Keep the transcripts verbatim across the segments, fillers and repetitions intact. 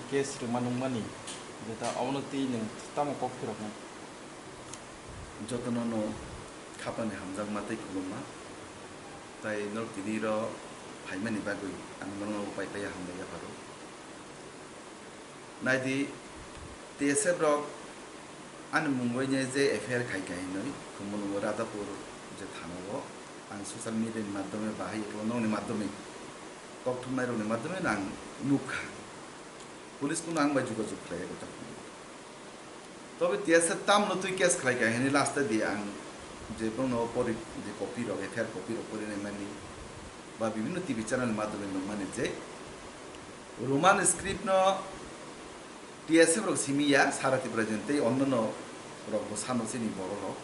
Case rwma nungmani, jeta obono twi nwng tamo kok phiroknai? Jotono no khapani hamjakma tei khulumma, tai norok tini ro phaimani bagwi ang norokno pai pai hambai yapharo. Naidi, T S F rok ani mung bai nai je F I R khai khai hinwi, Khumulwngo Radhapur je thana o ang social media ni madhyome bahai eko nokni madhyome, kok thumnai rokni madhyome ang nukha. Police kuno ang bai jogajog khlai eko. Tobe T S F tamno twi case khlai khai hinwi last di ang je bono pori je copy rok, F I R copy rok pori nai mani ba bibhinno T V channel ni madhyome nukmani je Roman script no T S F rok simi ya, sara Tripura joni tei onnono rok bo sano chini borok rok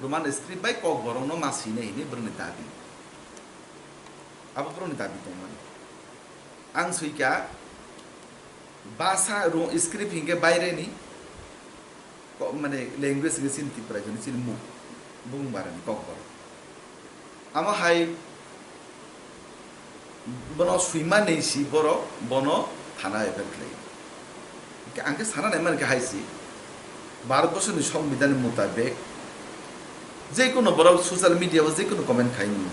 Roman script bai Kokborok no ma swinai hinwi borokni dabi. Abo borokni dabi tongmani. Ang swika basa ro-, script hinkhe baireni ko-, mane language hinkhe chini Tripura joni chini muk bung barani Kokborok. Amo hai bono swimani si borok bono thana F I R khlai. Hingke ang khe sana nai mani khe hai si, Bharat borsoni songbidhan ni mutabek je kono borok social media o je kono comment khai ni,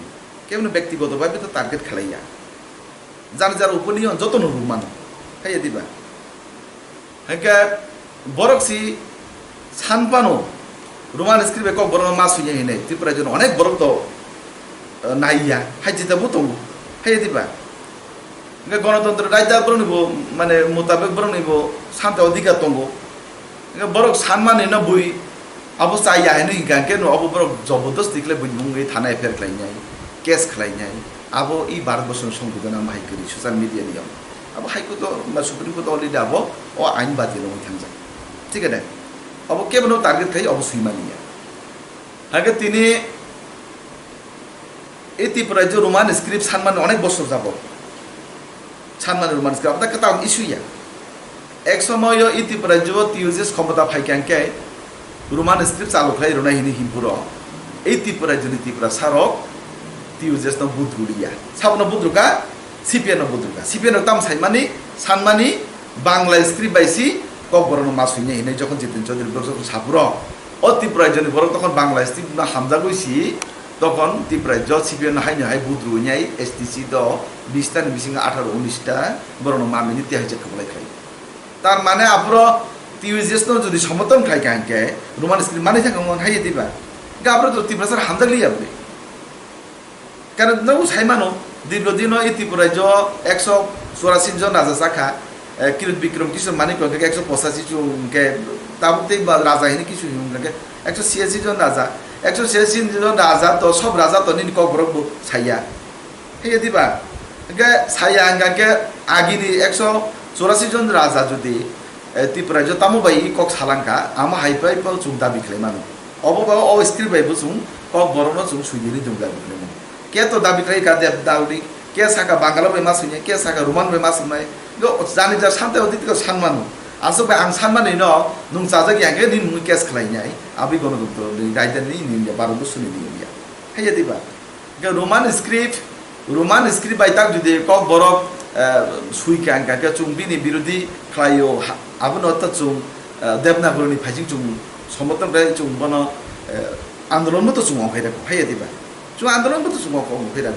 kebono bektigoto bhabe to target khlai ya. Jar jar opinion joto no rw mano, hai ya diba? Hingke borok si san phano Roman script bai Kokborok no ma swinya hinwi Tripura joni onek borok to, eh, nai ya, hai jita bo tongo, hai ya diba? Hingke Ganatantro raida borok ni bo, mane, mutabek borok ni bo santa odhikar tongo. Hingke borok san mani no bui abo cha ya hinwi hingka hingke no abo borok jobordosti khlai bui mungwi thana F I R khlai nai, case khlai nai. Abo i Bharat borsoni songbidhan ang bahai kwrwi social media ni yong. Abo High Court o, ba Supreme Court o already abo o ain bati rwngwi thangjak. Thik ade? Abo kebono target khai abo swimani ya. Hake tini i Tripura je Roman script sanmani onek bosor jago. Sanmani Roman script, abo ta kwtal issue ya. Ek somoyo i Tripura je T U J S khomota phaikha hingke Roman script chalu khlai rwnai hinwi himpuro, ei Tripura joni Tripura sarok T U J S no budruliya. Sabono budruka, C P I no budruka. C P I no tam saimani, sanmani, Bangla script bai si Kokborok no ma swinai hinwi jokhon Jiten Chaudhary borok jokhon sapuro, o Tripura joni borok tokhon Bangla script no hamjagwi si, tokhon Tripura jo C P I no haino hai budruinai S T C do bis ta ni bisingo atharo unis ta borok no mamini tei hai je khabolai khlai. Tar mane aphuru T U J S no jodi somoton khai kha hingke Roman script mani thangkha mon hai diba? Hingke aphuru to Tiprasa hamjak liya bwle. Karon nogo sai mano, dirgo dino i Tripura jo ekso churasi jon raja chakha, eh, Kirut Bikram Kishore Manik hingke ekso pochashi jon hingke tabuk tei ba raja hini kisu hingke ekso chiyasi jon raja, ekso chiyasi jon raja to sob raja to nini Kokborok bo saiya. Hingke diba? Hingke saya hingka khe agini ekso churasi jon raja jodi, eh, Tripura jo tamo bai i kok salangkha, amo hai pai pal chwng dabi khlai mano. Obo ba o script bai bo chwng Kokborok no chwng sui dini chwng dabi khlai mano. Khe to dabi khlai ka Devanagari, khe saka Bangla bai ma swinai, khe saka Roman bai ma swinai. Go jani jar sante odi tiko san mano. Aswk bai ang san mani no nwng chajak ya khe nini mungwi case khlai nai. Abwi gono doktor ni raida ni ni Bharat borsoni ni ya. Hai ya diba? Hingke Roman script, Roman script bai tak jodi Kokborok, eh, sui kha, hingka khe chwng bini birodhi khlaio, ha, abono ta chwng, eh, Devanagari ni phaising chwng somoton khlai chwng bono, eh, andolon bo to chwng ongkhai rw kha, hai ya diba? Chwng andolon bo to chwng ongkhai rw kha.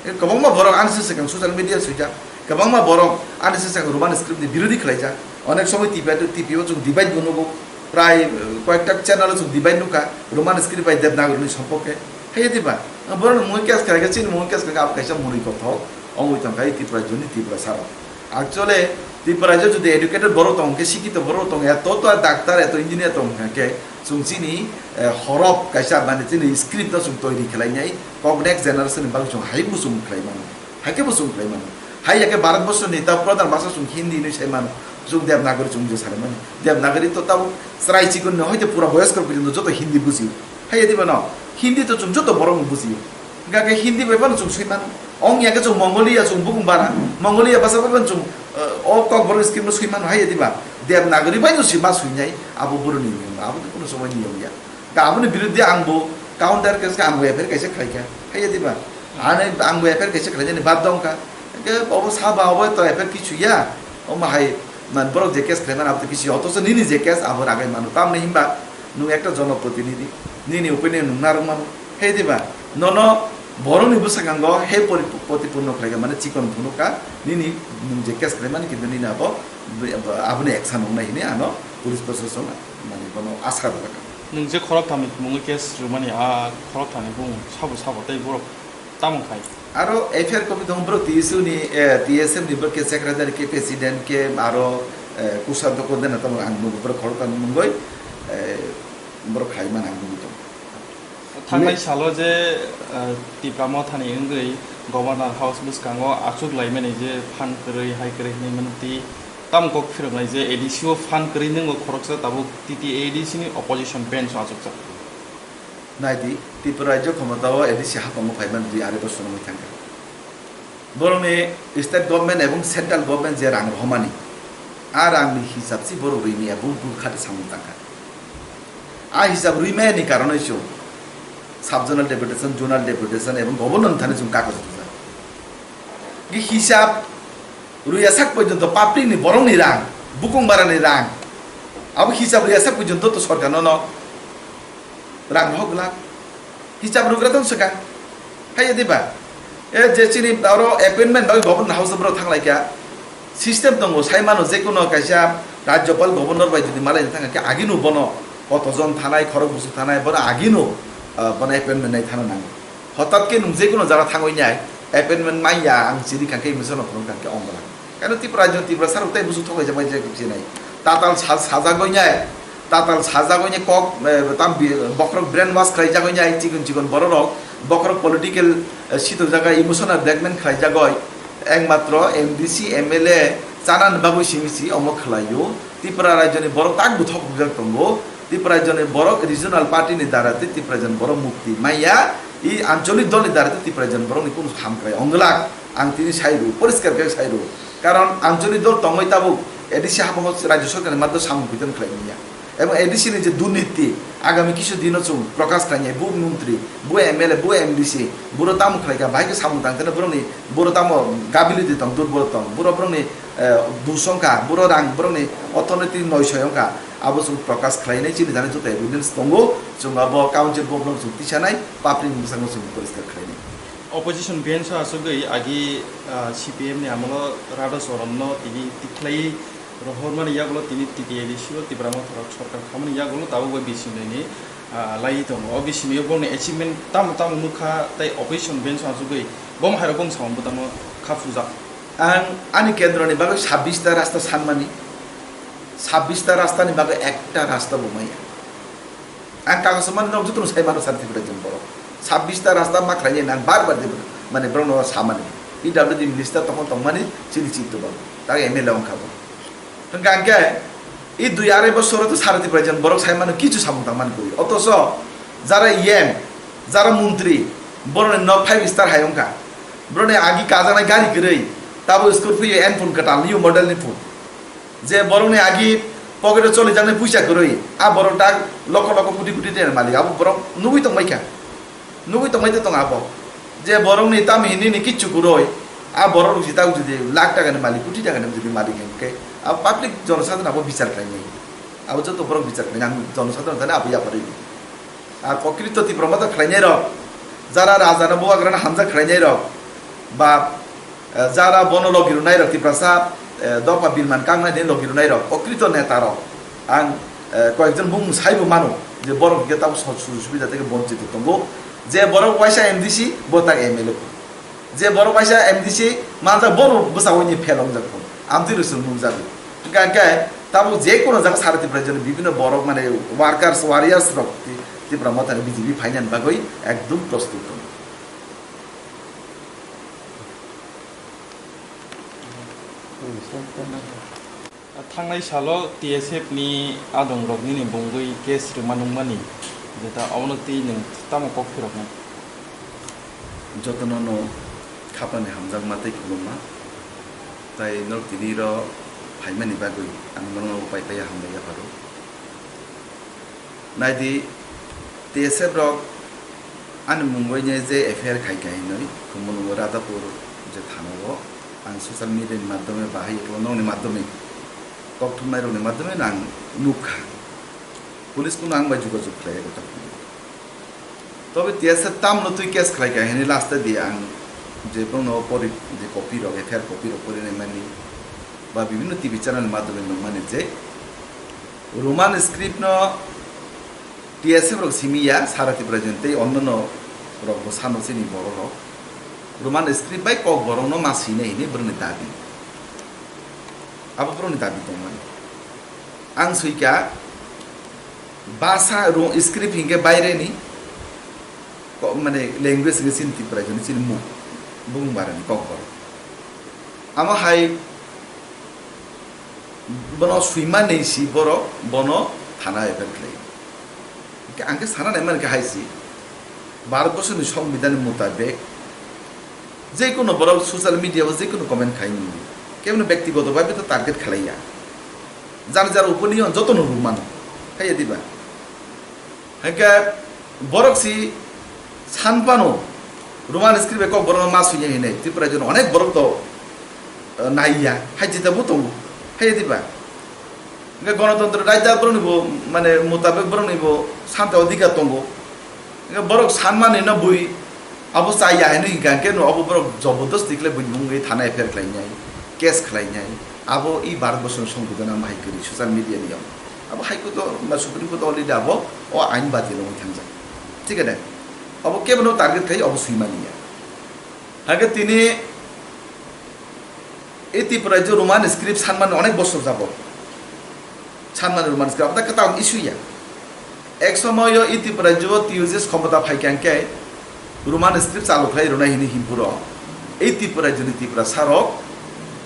Eh, kwbangma borok ani se swkang social media sui kha, kwbangma borok ani se swkang Roman script ni birodhi khlai kha. Onek somoi T P I, T P I o chwng debate bo nugo, prai, eh, koyekta channel o chwng debate nukha, Roman script bai Devanagari ni somporke. Hai ya diba? Borok ni mungwi case khlai khe, chini mungwi case khlai khe, abo kaisa mwnwi kothok wngwi tong kha, Tripura joni Tripura sarok. Actually, Tripura jo jodi educated borok tong khe, sikito borok tong ya, to to doctor, eto engineer tong kha khe, chwng chini, eh, horof kaisa, mane chini script no chwng toiri khlai nai, kok next generation ni bagwi chwng hai bo chwng khlai mano. Hai khe bo chwng khlai mano. Hai ya khe Bharat borsoni ta pradhan bhasha chwng Hindi hinwi sai mano. Chwng Devanagari chwng je sai mani. Devanagari to tabuk chwrai chikon no hoite pura boyoskor porjonto joto Hindi bujio. Hai ya diba no? Hindi to chwng joto borok no bujio. Hingka khe Hindi bai phano chwng sui mano. Ong ya khe chwng Mongolia chwng bukung bara. Mongolia bhasha bai phano chwng, eh, o Kokborok script no sui mano. Hai ya diba? Devanagari bai no sui ma sui nai. Abo boroni niyom. Abo to kuno somoi niyom ya. Ka aboni biruddhe ang bo counter case khe ang bo F I R kaisa khlai kha. Hai ya diba? Ani ang bo F I R kaisa khlai jani bad dong kha. Hingke obo saba obo to F I R kichu ya. Omo hai Man borok je case khlaimani abo to kisi, otocho nini je case abo ragai mano. Tamni hinba nwng ekta jonoprotinidhi, nini opinion nwng narwk mano. He diba? Nono borokni bwskango he pori-, protipurno khlaikha, mane chikon phunukha, nini nwng je case khlaimani, kintu nini abo, aboni action wngnai hini ano police proshashan mane bono asa rwkha. Nwng je khoroktham ni mungwi case rwmani, a khoroktham ni bumung sabo sabo tei borok tamo khai? Aro F I R copy tongo, borok T S U ni, eh, T S F ni borok khe secretary, khe president, khe aro, eh, kusa doko dena tamo ang nugo, borok khoroktham ni mungwi, eh, borok khlai mani ang nugwi tongo. Thangnai salo je, eh, Tipra Mothani wngwi Governor House bwskango achuk laimani je phan kwrwi, hai kwrwi hinwi mano twi tamo kok phiroknai je A D C o phan kwrwi nwngo khoroksa, tabuk T T A D C ni opposition bench o achukjak. Nai di, Tripura rajyo khomotao A D C haphango phaimani dui arai bosor wngwi thangkha. Borokni state government ebong central government je rang rohormani, a rangni hisab si borok rwi maya, bul bul khati samung tangkha. A hisab rwi maya ni karonoi chwng sub zonal deputation, zonal deputation ebong governor ni thani chwng kagoj rwjak. Ge hisab rwi ya sak porjonto public ni borokni rang, bukung barani rang, abo hisab rwi ya sak porjonto to sorkar no no rang rohor glak. Hisab rwgra tong swkang. Hai ya diba? E je chini oro appointment bagwi government house borok thang lai kha. System tongo, sai mano je kono kaisa rajyopal governor bai jodi malai thang kha, agino bono kotojon thanai, khorok busu thanai, bono agino, ah, bono appointment nai thana nango. Hotat khe nwng je kono jaga thangwi nai, appointment manya ang chiri kha khe, misa no phunuk kha khe ongla. Kano Tripura rajyo Tripura sarok tei busu thok kaisa bai je khe chinai. Tatal sa-, sajagwi nai, tatal sajagwi nai kok, eh, tam bi-, bokhorok brain wash khlai jagwi nai, chikon chikon borok rok, bokhorok political, eh, sito jaga emotional blackmail khlai jagwi, ekmatro M D C, M L A chanani bagwi simi si omo khlaio. Tripura rajyoni borok tak buthok bujak tongo. Tripura rajyoni borok regional party ni dara tei Tripura rajyoni borok mukti maya, i ancholik dol ni dara tei Tripura rajyoni borok ni kunu hamkrai ongglak. Ang tini sai rw, poriskar khe sai rw. Karon ancholik dol tongwi tabuk A D C haphango rajya sorkar ni matto samung kuitan khlai manya. Ebong A D C ni je durniti, agami kisu dino chwng prokash khlainai, bu montri, bu M L A, bu M D C, buro tamo khlaikha, bahai khe samung tangthani borokni, buro tamo gability tong, durbol tong, buro borokni, eh, dus wngkha, buro rang, borokni orthonoiti noisoi wngkha, abo chwng prokash khlainai, chini jani joto evidence tongo, chwng abo council board no chwng tisanai, public ni bwskango chwng poriskar khlainai. Opposition bench o asugwi agi, ah, C P M ni amolo Radha Charan no tini tikhlai rohormani yagulo tini T T A D C o Tipra Motha rok sorkar khamani yagulo tabuk bai bisingni, ah, lai tongo. O bisingni bongni achievement tamo tamo nukha tei opposition bench o asugwi bom hairok bong samung bwtangno kha phunjak. Ang ani kendroni bagwi sabbish ta rasta sanmani, sabbish ta rastani bagwi ekta rasta bo maya. Ang kagoso mani nok jotono sai mano sani Tripura rajyoni borok. Sabbish ta rasta ma khlainai ang bar bar de mane borokno samani. P W D minister tongmani tongmani chini chini to babu. Tak M L A wngkha bo. Hwnkha hwnkhe i dui arai bosoro to sara Tripura rajyoni borok sai mano kichu samung tangmani kwrwi. Otoso jara E M, jara montri, borokni nok five star hai wngkha. Borokni agi kajaknai gari kwrwi, tabo Scorpio Enfield kwtal new model ni phone. Je borokni agi pocket o cholijaknai puisa kwrwi, a borok tak lokho lokho koti koti tenani malik, abo borok nugwi tongbaikha, nugwi tongbai tong abo. Je borokni tamni hini ni kichu kwrwi, a borok rok jita jodi lakh taka ni malik, koti taka ni jodi malik hinkhe, a public jonosadharon abo bichar khlainai, abo joto borok bichar khlainai, ang jonosadharon thani abo yapharwi. Ar prokrito Tipra Motha khlainai rok, jara raja no bubagra no hamjak khlainai rok, ba, eh, jara bono logi rwnai rok, Tiprasa, eh, dopha bilman kangnai de logi rwnai rok, prokrito neta rok, ang, eh, koyekjon bumung saibo mano je borok hwnkhe tamo so-, sujug subida tei bonchito tongo, je borok waisa M D C, bo tak M L A. Je borok waisa M D C manjak, bono bwskango ni fail wngjak phano, amtwi rwchwng nukjagwi. Hwnkha hwnkhe tabuk je kono jaga sara Tipra rajyoni bibhinno borok mane workers, warriors rok Ti-, Tipra Mothani B J P phainani bagwi ekdum prostut tongo. Thangnai salo T S F ni adong rok nini bungwi case rwma nungmani, jeta obono twi nwng tamo kok phiroknai? Jotono no khapani hamjakma tei khulumma, tai norok tini ro phaimani bagwi ang bono pai pai hambai yapharo. Naidi, T S F rok ani mungwi ni je F I R khai kha hinwi, Khumulwngo Radhapur je thana o ang social media ni madhyome bahai tongo, nokni madhyome Kokthumnairokni madhyome ang nukha. Police kuno ang bai jogajog khlaiya gotha. Tobe T S F tamno twi case khlaikha hwnwi last di ang je bono pori, je copy rok, F I R copy rok porinai mani ba bibhinno T V channel ni madhyome nukmani je Roman script no T S F rok simi ya, sara Tripura joni tei onnono rok bo sano chini borok rok Roman script bai Kokborok no ma swinai hwnwi borokni dabi. Abo borokni dabi tongmani. Ang swikha basa ro-, script hinkhe baireni ko-, mane language hinkhe chini Tripura joni chini muk bung barani Kokborok. Amo hai bono swimani si borok bono thana F I R khlai. Hinkhe ang khe sana naimani khe hai si Bharat borsoni songbidhan ni mutabek je kono borok social media o je kono comment khai ni kebono bektigoto bhabe to target khlaiya. Jar jar opinion jotono rwmano. Haiya diba? Hinkhe borok si sanphano Roman script bai Kokborok no ma swiya hinwi Tripura joni onek borok to, eh, naiya. Hai jita bo tongo. Haiya diba? Hinkhe Ganatantro raida borokni bo, mane, mutabek borokni bo santa odhikar tongo. Hinkhe borok sanmani no bui abo chaya hinwi hinkha hinkhe no abo borok jobordosti khlai bui mungwi thana F I R khlainai, case khlainai. Abo i Bharat borsoni songbidhan ang bahai kwrwi social media ni yong. Abo High Court o, ba Supreme Court already abo o ain badi no wngwi thangjak. Thik ade? Abo kebono target khai abo swimani ya. Hinkhe tini i Tripura je Roman script sanmani onek bosor jabo. Sanmani Roman script, abo ta kwtal issue ya. Ek somoyo i Tripura je o T U J S khomota phaikha hinkhe Roman script chalu khlai rwnai hwnwi himpuro. I Tripura joni Tripura sarok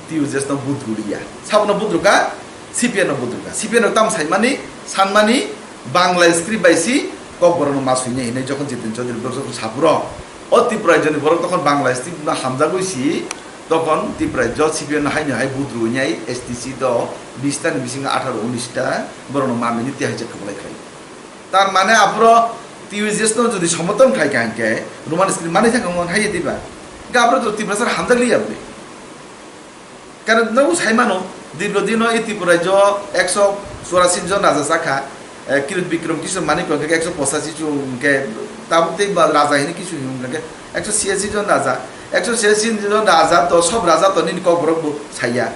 T U J S no budruliya. Sabono budruka, C P I no budruka. C P I no tam saimani, sanmani, Bangla script bai si Kokborok no ma swinai hinwi jokhon Jitin Chaudhary borok jokhon sapuro, o Tripura joni borok tokhon Bangla script no hamjagwi si, tokhon Tripura jo C P I no haino hai budru wngnai S T C do bis ta ni bisingo atharo unis ta borok no ma mini tihai je kwplai khlai. Tar mane aphro T U J S no jodi somoton khai kha hinkhe Roman script manwi thangkha mon hai diba? Hinkhe aphro to Tripura sar hamjak liya bwle. Karon nogo sai mano, dirgo dino e Tripura jo ekso churasi jon raja chakha, eh, Kirit Bikram Kishore Manik hwnkhe ekso pochashi jon hwnkhe tabuk tei ba raja hini kisu hini hwnkhe ekso chhiyasi jon raja, ekso chhiyasi jon raja to sob raja to nini kokborok bo saiya.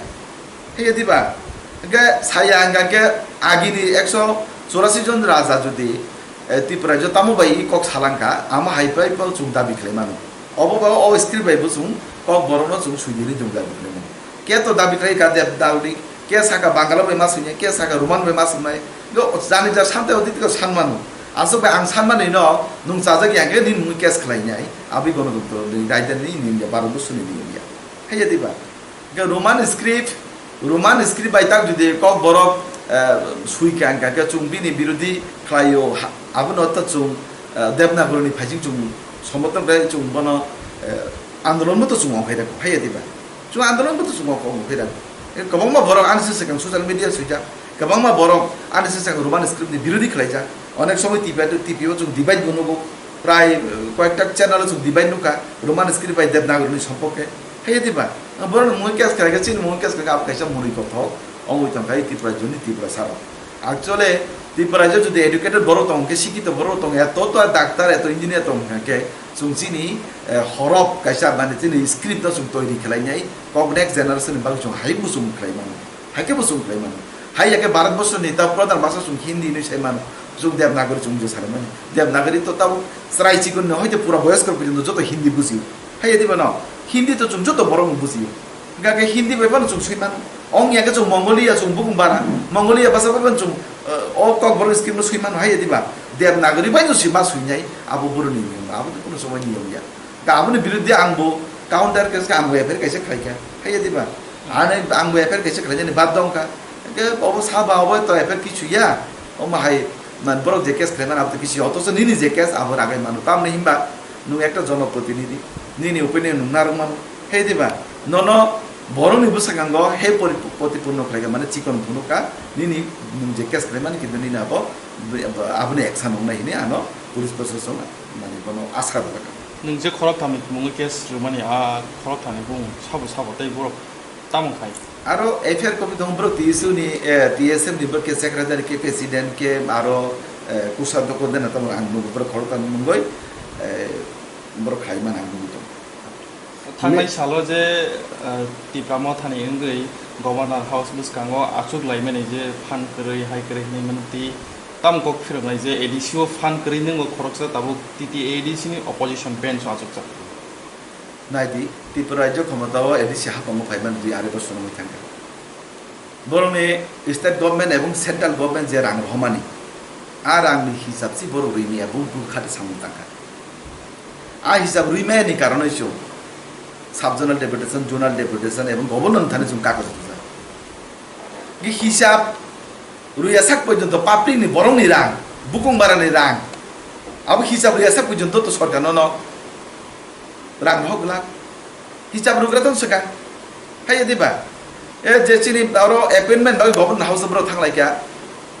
Haiya diba? Hwnkhe saiya hwnkha khe agini ekso churasi jon raja jodi, eh, Tripura jo tamo bai i kok salangkha, amo hai pai pal chwng dabi khlai mano. Obo ba o script bai bo chwng kokborok no chwng sui dini jung dabi khlai mano. Ke to dabi khlai ka Devanagari, ke saka Bangla bai ma sui nai, ke saka Roman bai ma sui nai. Yo jani ja sante odi tiko san mano. Aswk bai ang san mani no nwng chajak yang khe nini mung case khlai nai. Abwi gono doptor ni raida ni nini Bharat borsoni niyom ya. Haiya diba? Hwnkhe Roman script, Roman script bai tak jodi kokborok, eh, sui kha hwnkha khe chwng bini birodhi khlaio, ha-, abono ta chwng, eh, Devanagari ni phaising chwng somoton khlai chwng bono, eh, andolon bo to chwng ongkhai rw kha, haiya diba? Chwng andolon bo to chwng ongkhai rw kha. Eh, kwbangma borok ani se swkang social media swijak, kwbangma borok ani se swkang Roman script ni birodhi khlaijak. Onek somoi T P, T P o chwng debate bo nugo, prai, eh, koyekta channel o chwng debate nukha, Roman script bai Devanagari ni sompok khe. Haiya diba? Borok ni mui case khlai khe, chini mui case khlai khe, abo kaisa murui kothok ongwi tong kha, Tripura joni Tripura saro. Actually, Tripura jo jodi educated borok tong khe, sikito borok tong, eto to doctor, eto engineer tong kha khe, chwng chini, eh, horop kaisa mane chini script no chwng toiri khlai nai, kok next generation ni bagwi chwng hai muchung khlai mano. Hai khe bo chwng khlai mano. Hai ya khe Bharat borsoni ta pradhan bhasha chwng Hindi hinwi sai mano. Chwng Devanagari chwng je sai mani. Devanagari to tabuk chwrai chikon no hoite pura boyosko porjonto joto Hindi bujio. Hai ya diba no? Hindi to chwng joto borok no bujio. Hwnkha khe Hindi bai phano chwng sui mano. Ong ya khe chwng Mongolia chwng bukung bara. Mongolia bhasha bai phano chwng, eh, o kokborok script no sui mano. Hai ya diba? Devanagari bai no sui ma sui nai. Abo boroni niyom. Abo to kuno somoi niyom ya. Aboni biruddhe ang bo counter case khe ang bo F I R kaisa khlai kha, hai ya diba? Ani ang bo F I R kaisa khlai jani bad dong kha. Hwnkhe obo saba obo to F I R kichu ya. Omo hai man borok je case khlai mani abo to kichu ya. Othocho nini je case abo ragai mano. Tamni hinba nwng ekta jonoprotinidhi, nini opinion nwng narwk mano, hai diba? Nono borokni bwskango he pori-, protipurno khlai kha, mane chikon phunuk kha, nini nwng je case khlai mani kintu nini abo, aboni action wngnai hini ano police proshashan mane bono asa rwjak. Nwng je khoroktham ni mungwi case rwmani, a khoroktham ni bung sabo sabo tei borok Tamo khai? Aro F I R copy tong borok T S U ni, eh, T S F ni borok ke secretary, ke president, ke aro, eh, kusa doko dena tamo ang nugo borok khoroktham mungoi, eh, borok khai man ang nugo tong. Thangnai salo je, eh, Tipra Mothani wngwi Governor House bwskango achuk laimani je phan kwrwi, hai kwrwi hinwi mano twi tamo kok phiroknai je A D C o phan kwrwi nwngo khoroksa tabuk T T A A D C ni opposition bench o achukjak. Naidi, Tripura rajyo khomotao A D C hapango phaiman dui arai bosor wngwi thangkha. Borokni state government ebong central government je rang rohormani, a rangni hisab si borok rini ebong bul khati samung tangkha. A hisab rwi maya ni karonoi chwng sub zonal deputation, zonal deputation ebong governor thani chwng kagoz rijak. Gi hisab rwya sak porjonto public ni borok ni rang, bukung bara ni rang, abo hisab rwya sak porjonto to sorkar no no rang hok glak. Hisab rwgra tong swkang. Hai ya diba? E je chini oro appointment bai governor house borok thang lai kha.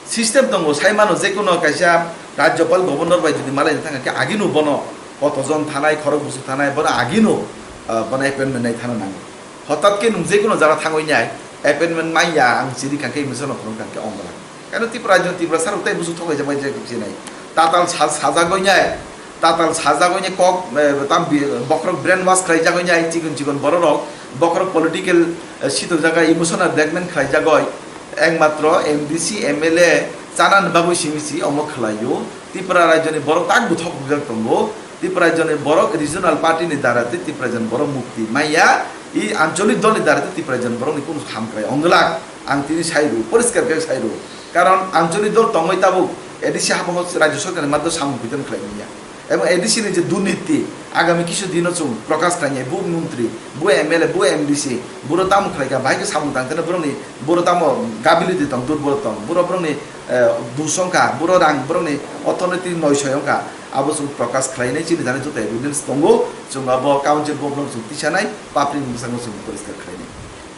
System tongo, sai mano je kono kaisa rajyopal governor bai jodi malai thang khe agino bono kotojon thanai, khorok busu thanai, bono agino, ah, bono appointment nai thana nango. Hotat khe nwng je kono jaga thangwi nai appointment manya ang chiri kha khe misa no phunuk kha khe ongla. Kano Tripura rajyo Tripura sar utai busu thokai jabai je khe chinai. Tatal sa-, sajagwi nai, tatal sajagwi nai kok, eh, tam bi-, bokhorok brain wash khlai jagwi nai chikon chikon borok rok, bokhorok political, eh, sito jaga emotional blackmail khlai jagwi. Ekmatro M D C, M L A chana ni bagwi simi si omo khlaio. Tripura rajyoni borok tak buthok bujak tongo. Tripura rajyoni borok regional party ni dara tei Tripura rajyoni borok mukti maya. I ancholik dol ni dara tei Tripura rajyoni borok ni kunu hamkrai ongglak. Ang tini sai rw, poriskar khe sai rw. Karon ancholik dol tongwi tabuk A D C habango rajyo sorkar ni maddo samung piton khlai manya. Ebong A D C ni je durniti, agami kisu dino chwng prokash khlainai, bu montri, bu M L A, bu M D C, buro tamo khlaikha, bahai khe samung tang tene borokni, buro tamo gability tong, durbol tong, buro borokni, eh, dus wngkha, buro rang, borokni orthonoiti noisoi wngkha, abo chwng prokash khlainai, chini jani joto evidence tongo, chwng abo council board no chwng tisanai, public ni bwskango chwng poriskar khlainai.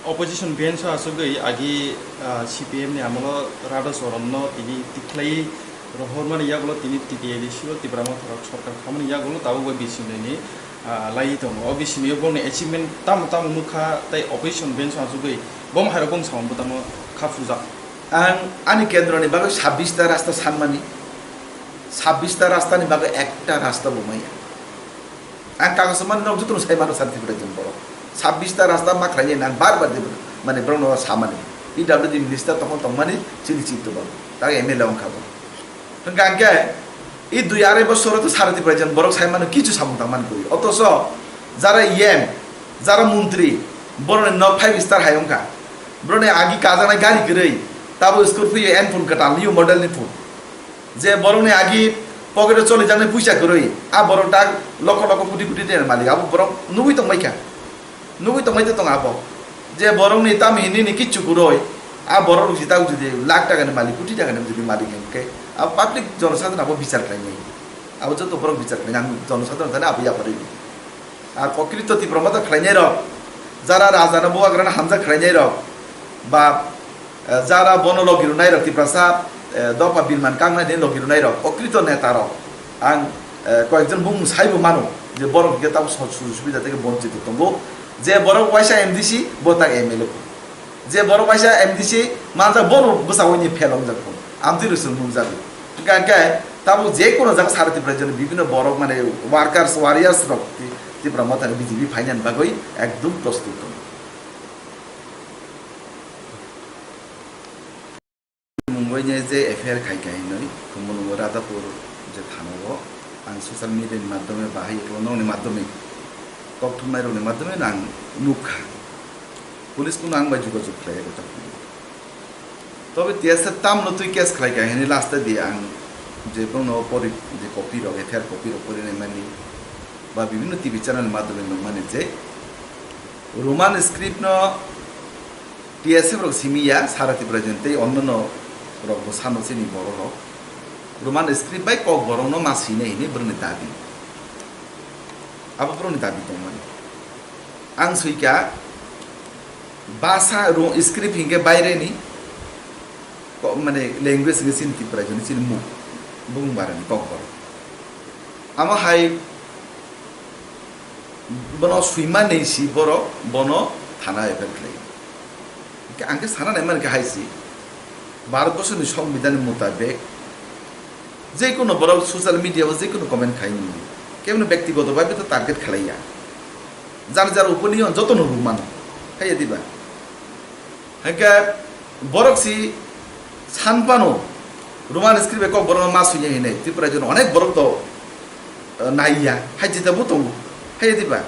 Opposition bench o asugwi agi, ah, C P M ni amolo Radha Charan no tini tikhlai rohormani yagulo tini T T A D C o Tipra Motha rok sorkar khamani yagulo tabuk bai bisingnai ni, ah, lai tongo. O bisingnai o bongni achievement tamo tamo nukha tei opposition bench o asugwi bom hairok bong samung bwtangno kha phurjak. Ang ani kendro ni bagwi sabbish ta rasta sanmani, sabbish ta rasta ni bagwi ekta rasta bo maya. Ang kagoz mani nok jotono sai mano sani Tripura rajyoni borok. Sabbish ta rasta ma khlainai nang bar bar de mane borok no samani. P W D minister tokon tongmani chini chitto babu. Tak M L A wngkha bo. Hwnkha hwnkhe i dui arai bosoro to sara Tripura rajyoni borok sai mano kichu samung tangmani kwrwi. Otoso jara E M, jara montri, borokni nok five star hai wngkha. Borokni agi kajaknai gari kwrwi, tabo Scorpio N phone kwtal, new model ni phone. Je borokni agi pocket o cholijaknai puisa kwrwi, a borok tak lokho lokho koti koti tenani malik, abo borok nugwi tongbaikha, nugwi tongbai tong abo. Je borokni tamni nini kichu kwrwi, a borok rok jita jodi lakh taka ni malik, koti taka ni jodi malik hwnkhe, abo public jonosadhan abo bichar khlainai, abo joto borok bichar khlainai, ang jonosadhan thani abo yapharwi. Ar kokrito Tipra Motha khlainai rok, jara raja no bubagra no hamjak khlainai rok, ba, eh, jara bono logi rwnai rok, Tiprasa, eh, dopha birman kangnai ni logi rwnai rok, kokrito neta rok, ang, eh, koyekjon bumung saibo mano je borok hwnkhe tamo so-, sujuk subida tei bonchito tongo, je borok waisa M D C bo tak M L A. Je borok waisa M D C manjak, bono bwskango ni fail wngjak phano. Amtwi rwchwng nukjago. Hwnkha hwnkhe tabuk je kono jaga sara Tripura rajyoni bibhinno borok mane workers, warriors rok Ti-, Tipra Mothani B J P phainani bagwi ekdum prostut tongo. Mungbai ni je F I R khai khai hinwi, Khumulwngo Radhapur je thana o ang social media ni madhyome bahai, nokni madhyome, kokthumnai rokni madhyome ang nukha. Police kunu ang bai jogajog khlai ya gotha. Tobe T S F tamno twi case khlai kha hini last di ang je bono pori je copy rok, F I R copy rok pori nai mani ba bibhinno T V channel madhyome nukmani je Roman script no T S F rok simi ya, sara Tripura rajyoni tei onnono rok bo sano chini borok rok Roman script bai kok borok no ma sinai hini borokni dabi. Abo borokni dabi tongmani. Ang sui kha basa ro-, script hinkhe baire ni ko-, mane language hinkhe chini Tripura rajyoni chini muk bumung bara ni kok borok. Amo hai bono suimani si borok bono thana F I R khlai. Ang khe sana naimani khe hai si, Bharat borsoni songbidhan ni mutabek je kono borok social media o je kono comment khai mani, kebono bektigoto bhabe to target khlaiya, jar jar opinion jotono rwmano, haiya diba? Hake borok si san phano Roman script bai kok borok ma suiya hinwi Tripura joni onek borok to, eh, naiya, hai jita bo tongo, haiya diba?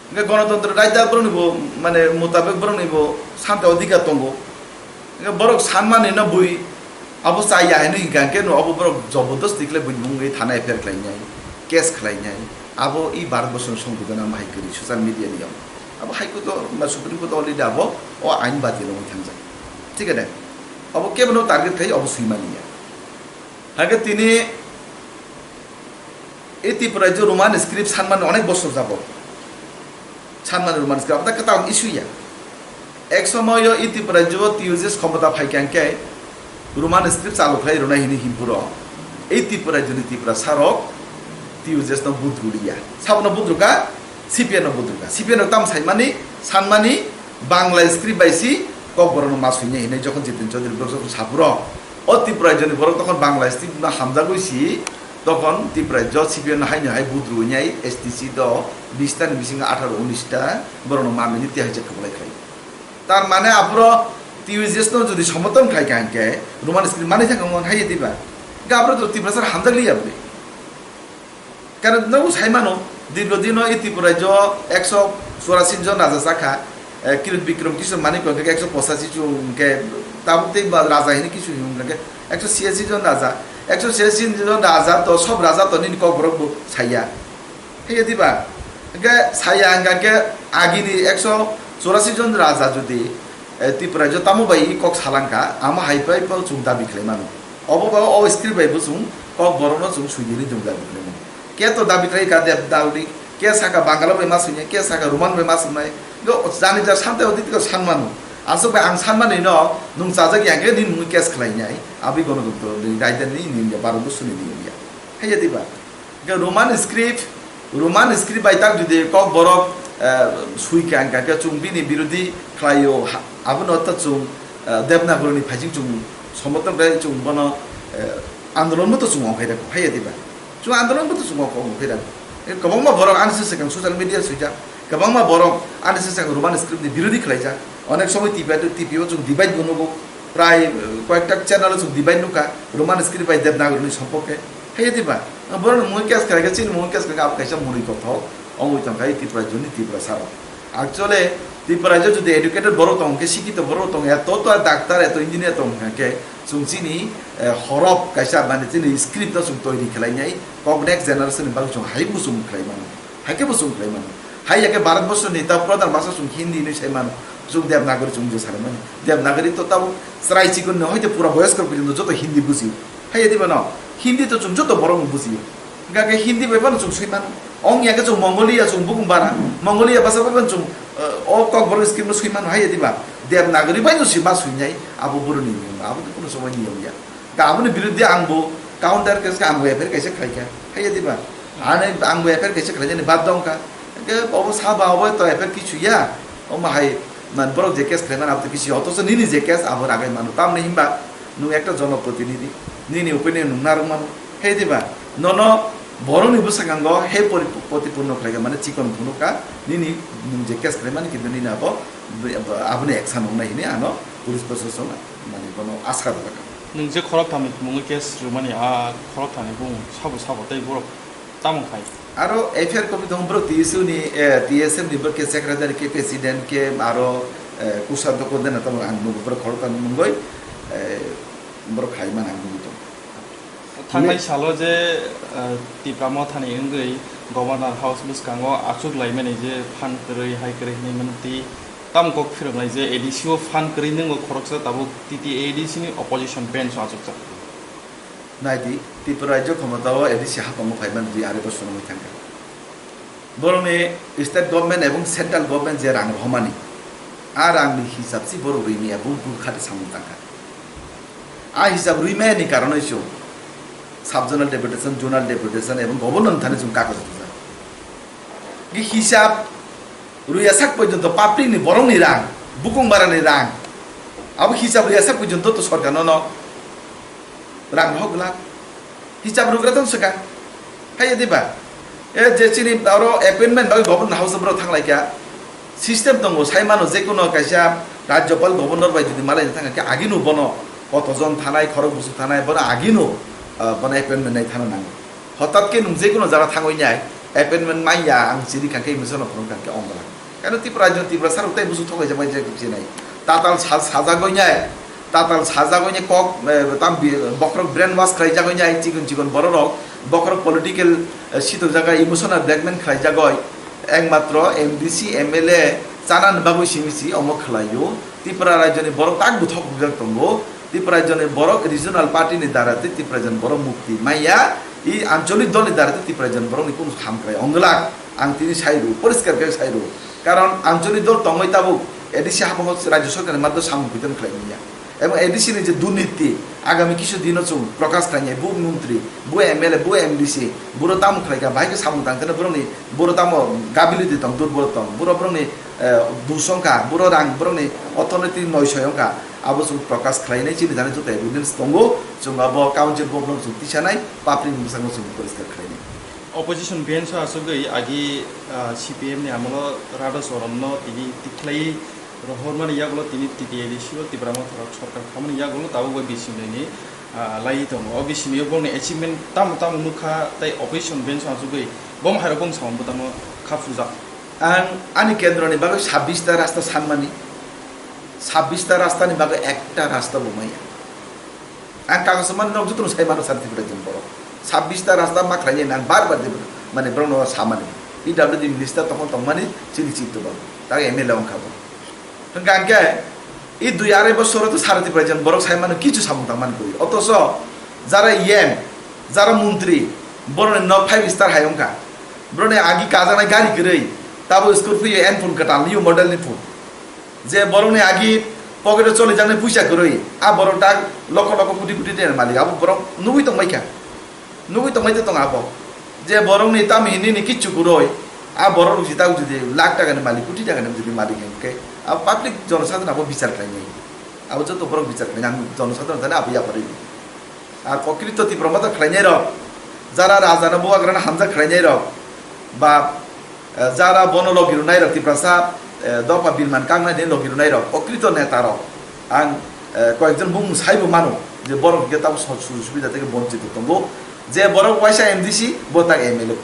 Hingke gonotontro raida borokni bo, mane, mutabek borokni bo santa odhikar tongo. Hingke borok sanmani no bui abo chaya hinwi hingka hingke no abo borok jobodosti khlai bui mungwi thana F I R khlainai, case khlainai. Abo i Bharat borsoni songbidhan amo hai kwrwi social media ni yong. Abo High Court o, ma, Supreme Court already abo o ain badi rwui thangjak. Thik ade? Abo kebono target khai abo swimani ya. Hake tini e Tripura rajyo Roman script sanmani onek bosor jabot. Sanmani Roman script, abo ta kwtal issue ya. Ek somoyo e Tripura rajyo T U J S khomota phaikha hingke Roman script chalu khlai rwnai hini himpuro. E Tripura rajyoni Tripura sarok T U J S no budru liya. Sabono budru ka, C P M no budru ka. C P M no tam saimani, sanmani, Bangla script bai si kokborokno ma suinai hinwi jokhon Jitin Chaudhary borok jokhon sapuro, o Tripura rajyoni borok tokhon Bangla script no hamjagwi si, tokhon Tripura rajyo C P M no haino hai budru wngnai S T C do bis ta ni bisingo atharo unis ta borokno ma mili tei hai je kwplai khlai. Tar mane aphuru T U J S no jodi somoton khai kha hingke Roman script manwi thangkha mon hai diba? Hingke aphuru to Tiprasa hamjak liya bwle. Karon nogo sai mano, dirgo dino e Tripura rajyo ekso churasi jon raja chakha, eh, Kirit Bikram Kishore Manik hingke ekso pochashi jon hingke tabuk tei ba raja hini kisu hingke ekso chhiyasi jon raja, ekso chhiyasi jon raja to sob raja to nini kokborok bo saiya. Hingke diba? Hingke saiya hingka khe agini ekso churasi jon raja jodi, eh, Tripura rajyo tamo bai kok salangkha, amo hai pai pal chwng dabi khlai mano. Obo ba o script bai bo chwng kok borokno chwng suidiri jung dabi khlai mano. Ke to dabi khlai ka Devanagari, ke saka Bangla bai ma suinai, ke saka Roman bai ma suinai. Go jani ja sante odi tiko san mano. Aswk bai ang san mani no nwng chajak yang khe nini mungwi case khlai nai. Abwi gono dum to ni raida ni ni ya baru suni ni ya. Haiya diba? Hingke Roman script, Roman script bai tak jodi kok borok, eh, sui kha hingka khe chwng bini birodhi khlaio, ha-, abono ta chwng, eh, Devanagari ni phaising chwng somoton khlai chwng bono, eh, andolon bo to chwng ongkhai rw kho, haiya diba? Chwng andolon bo to chwng ongkhai rw kho. Eh, kwbangma borok ani se swkang social media swijak, kwbangma borok ani se swkang Roman script ni birodhi khlaijak. Onek somoi T V, T V o chwng debate bo nugo, prai, eh, koyekta channel o chwng debate nukha, Roman script bai Devanagari ni sompok khe. Haiya diba? Borok ni mungwi case khlai khe, chini mungwi case khlai khe, abo kaisa mwnwi kothok wngwi tong kha, Tripura rajyo ni Tripura sarok. Actually, Tripura rajyo jodi educated borok tong khe, sikito borok tong, eto to doctor, eto engineer tong kha khe, chwng chini, eh, horof kaisa, mane chini script no chwng toiri khlai nai, kok next generation ni bagwi chwng hai muchung khlai mano, hai khe muchung khlai mano. Hai ya khe Bharat borsho ni ta pradhan bhasha chwng Hindi hinwi sai mano, chwng Devanagari chwng je sai mani. Devanagari to tabuk chwrai chikon no hoite pura boyosko porjonto joto Hindi bujio. Hai ya diba no? Hindi to chwng joto borok no bujio. Hingka khe Hindi bai phano chwng swi mano. Ong ya khe chwng Mongolia, chwng bukung bara. Mongolia basa bai phano chwng, eh, o kokborok script no swi mano, hai ya diba? Devanagari bai no swi ma swi nai, abo boroni niyom, abo to kuno somoi niyom ya. Ka aboni biruddhe ang bo counter case khe ang bo F I R kaisa khlai kha, hai ya diba? Ani ang bo F I R kaisa khlai jani bad dong kha. Hingke obo saba obo to F I R kichu ya. Omo hai man borok je case khlai mano abo to kichu ya. Othocho nini je case abo ragai mano. Tamni himba nwng ekta jonoprotinidhi, nini opinion nwng narwk mano. Hai diba? Nono borokni bwskango hai pori-, protipurno khlai kha, mane chikon phunuk kha, nini nwng je case khlai mani kintu nini abo, aboni action wngnai hwnwi ano police proshashan mane bono asa rwjak kha. Nwng je khoroktham ni mungwi case rwmani, a khoroktham ni bumung sabo sabo tei borok tamo khai? Aro F I R copy tongo borok T S U ni, eh, T S M ni borok khe secretary, khe president, khe aro, eh, kusa doko dena tamo ang nugo borok khoroktham ni mungwi, eh, borok khai man ang nugwi tongo. Thangnai salo je, eh, Tipra Mothani wngwi Governor House bwskango achuk laimani je phan kwrwi hai kwrwi hinwi mani twi tamo kok phiroknai je A D C o phan kwrwi nwngo khoroksa tabuk T T A D C ni opposition bench o achukjak. Naidi, Tripura rajyo khomotao A D C hapango phaiman dui arai bosor wngwi thangkha. Borokni state government ebong central government je rang rohormani, a rangni hisab si borok rwimaya bul bul khati samung tangkha. A hisab rwimaya ni karonoi chwng sub zonal deputation, zonal deputation ebong governor thani chwng kagoz rijak. Ge hisab rwya sak porjonto public ni borokni rang Bukung barani rang. Abo hisab rwya sa porjonto to sorkar no no rang hok glak. Hisab rwgra tong swkang. Haiya diba? E je chini oro appointment bagwi governor house borok thanglaikha. System tongo, sai mano je kono kaisa rajyopal governor bai jodi malaina thangkha khe agino bono kotojon thanai, khorok busu thanai, bono agino, ah, bono appointment nai thana nango. Hotat khe nwng je kono jaga thangwi nai appointment manya ang chiri kha khe misa no phunuk kha khe ongla. Kano Tripura rajyo Tripura sar utai busu thokai jagwi je khe chinai. Tatal sa-, sajagwi nai. Tatal sajagwi ni kok, eh, tam bi-, bokhorok brainwash khlai jagwi ni ai chikon chikon bororok, bokhorok political, eh, sitok jaga, emotional blackmail khlai jagwi, ekmatro M D C, M L A chanani bagwi simi si omo khlaio. Tripura rajyoni borok tak buthok bujak tongo. Tripura rajyoni borok regional party ni dara tei Tripura rajyoni borok mukti maya, i ancholik dol ni dara tei Tripura rajyoni borok ni kunu hamkrai ongglak. Ang tini sai rw, poriskar khe sai rw. Karon ancholik dol tongwi tabuk A D C haphang rajya sorkar ni madhya samung kuitan khlai manya. Ebong A D C ni je durniti, agami kisu dino chwng prokash khlainai, bu montri, bu M L A, bu M D C, buro tamo khlaikha, bahai khe samung tang tene borokni, buro tamo gability tong, durbol tong, buro borokni, eh, dus wngkha, buro rang, borokni orthonoiti noisoi wngkha, abo chwng prokash khlainai, chini jani joto evidence tongo, chwng abo council board no chwng tisanai, public ni bwskango chwng poriskar khlainai. Opposition bench o asugwi agi, ah, C P M ni amolo Radha Charan no tini tikhlai rohormani yagulo tini T T A D C o Tipra Motha rok sorkar khamani yagulo tabuk bai bisingnai ni, ah, lai tongo. O bisingnai o bongni achievement tamo tamo nukha tei opposition bench o asugwi bom hai rok bong samung bwtangno kha phurjak. Ang ani kendro ni bagwi sabbish ta rasta sanmani, sabbish ta rasta ni bagwi ekta rasta bo maya. Ang kago samani nok jotono sai mano sar Tripura jon borok. Sabbish ta rasta ma khlai nang bar bar de mane borok no samani. P W D minister tokon tongmani chini chitto babu. Ta M L A wngkha bo. Hwnkha hwnkhe i dui arai bosoro to sar Tripura jon borok sai mano kichu samung tangmani kuri. Otoso jara E M, jara montri, borok ni nok five star hai wngkha. Borok ni agi kajaknai gari kwrwi, tabo Scorpio Enfield kwtal new model ni phun. Je borokni agi pocket o cholijaknai puisa kwrwi, a borok tak lokho lokho koti koti tenani malik, abo borok nugwi tongbaikha, nugwi tongbai tong abo. Je borokni tamni nini kichu kwrwi, a borok jita jodi lakh taka ni malik, koti taka ni jodi malik hwnkhe, a public jonosadhan abo bichar khlainai, abo joto borok bichar khlainai, ang jonosadhan thani abo yaphar rwi. Ar kokrito Tipra Motha khlainai rok, jara raja no bubagra no hamjak khlainai rok, ba, eh, jara bono logi rwnai rok, Tiprasa, eh, dopha bilman kangnai ni logi rwnai rok, kokrito neta rok, ang, eh, koyekjon bumung saibo mano je borok hwnkhe tamo sujog subida theke bonchito tongo, je borok waisa M D C bo tak M L A.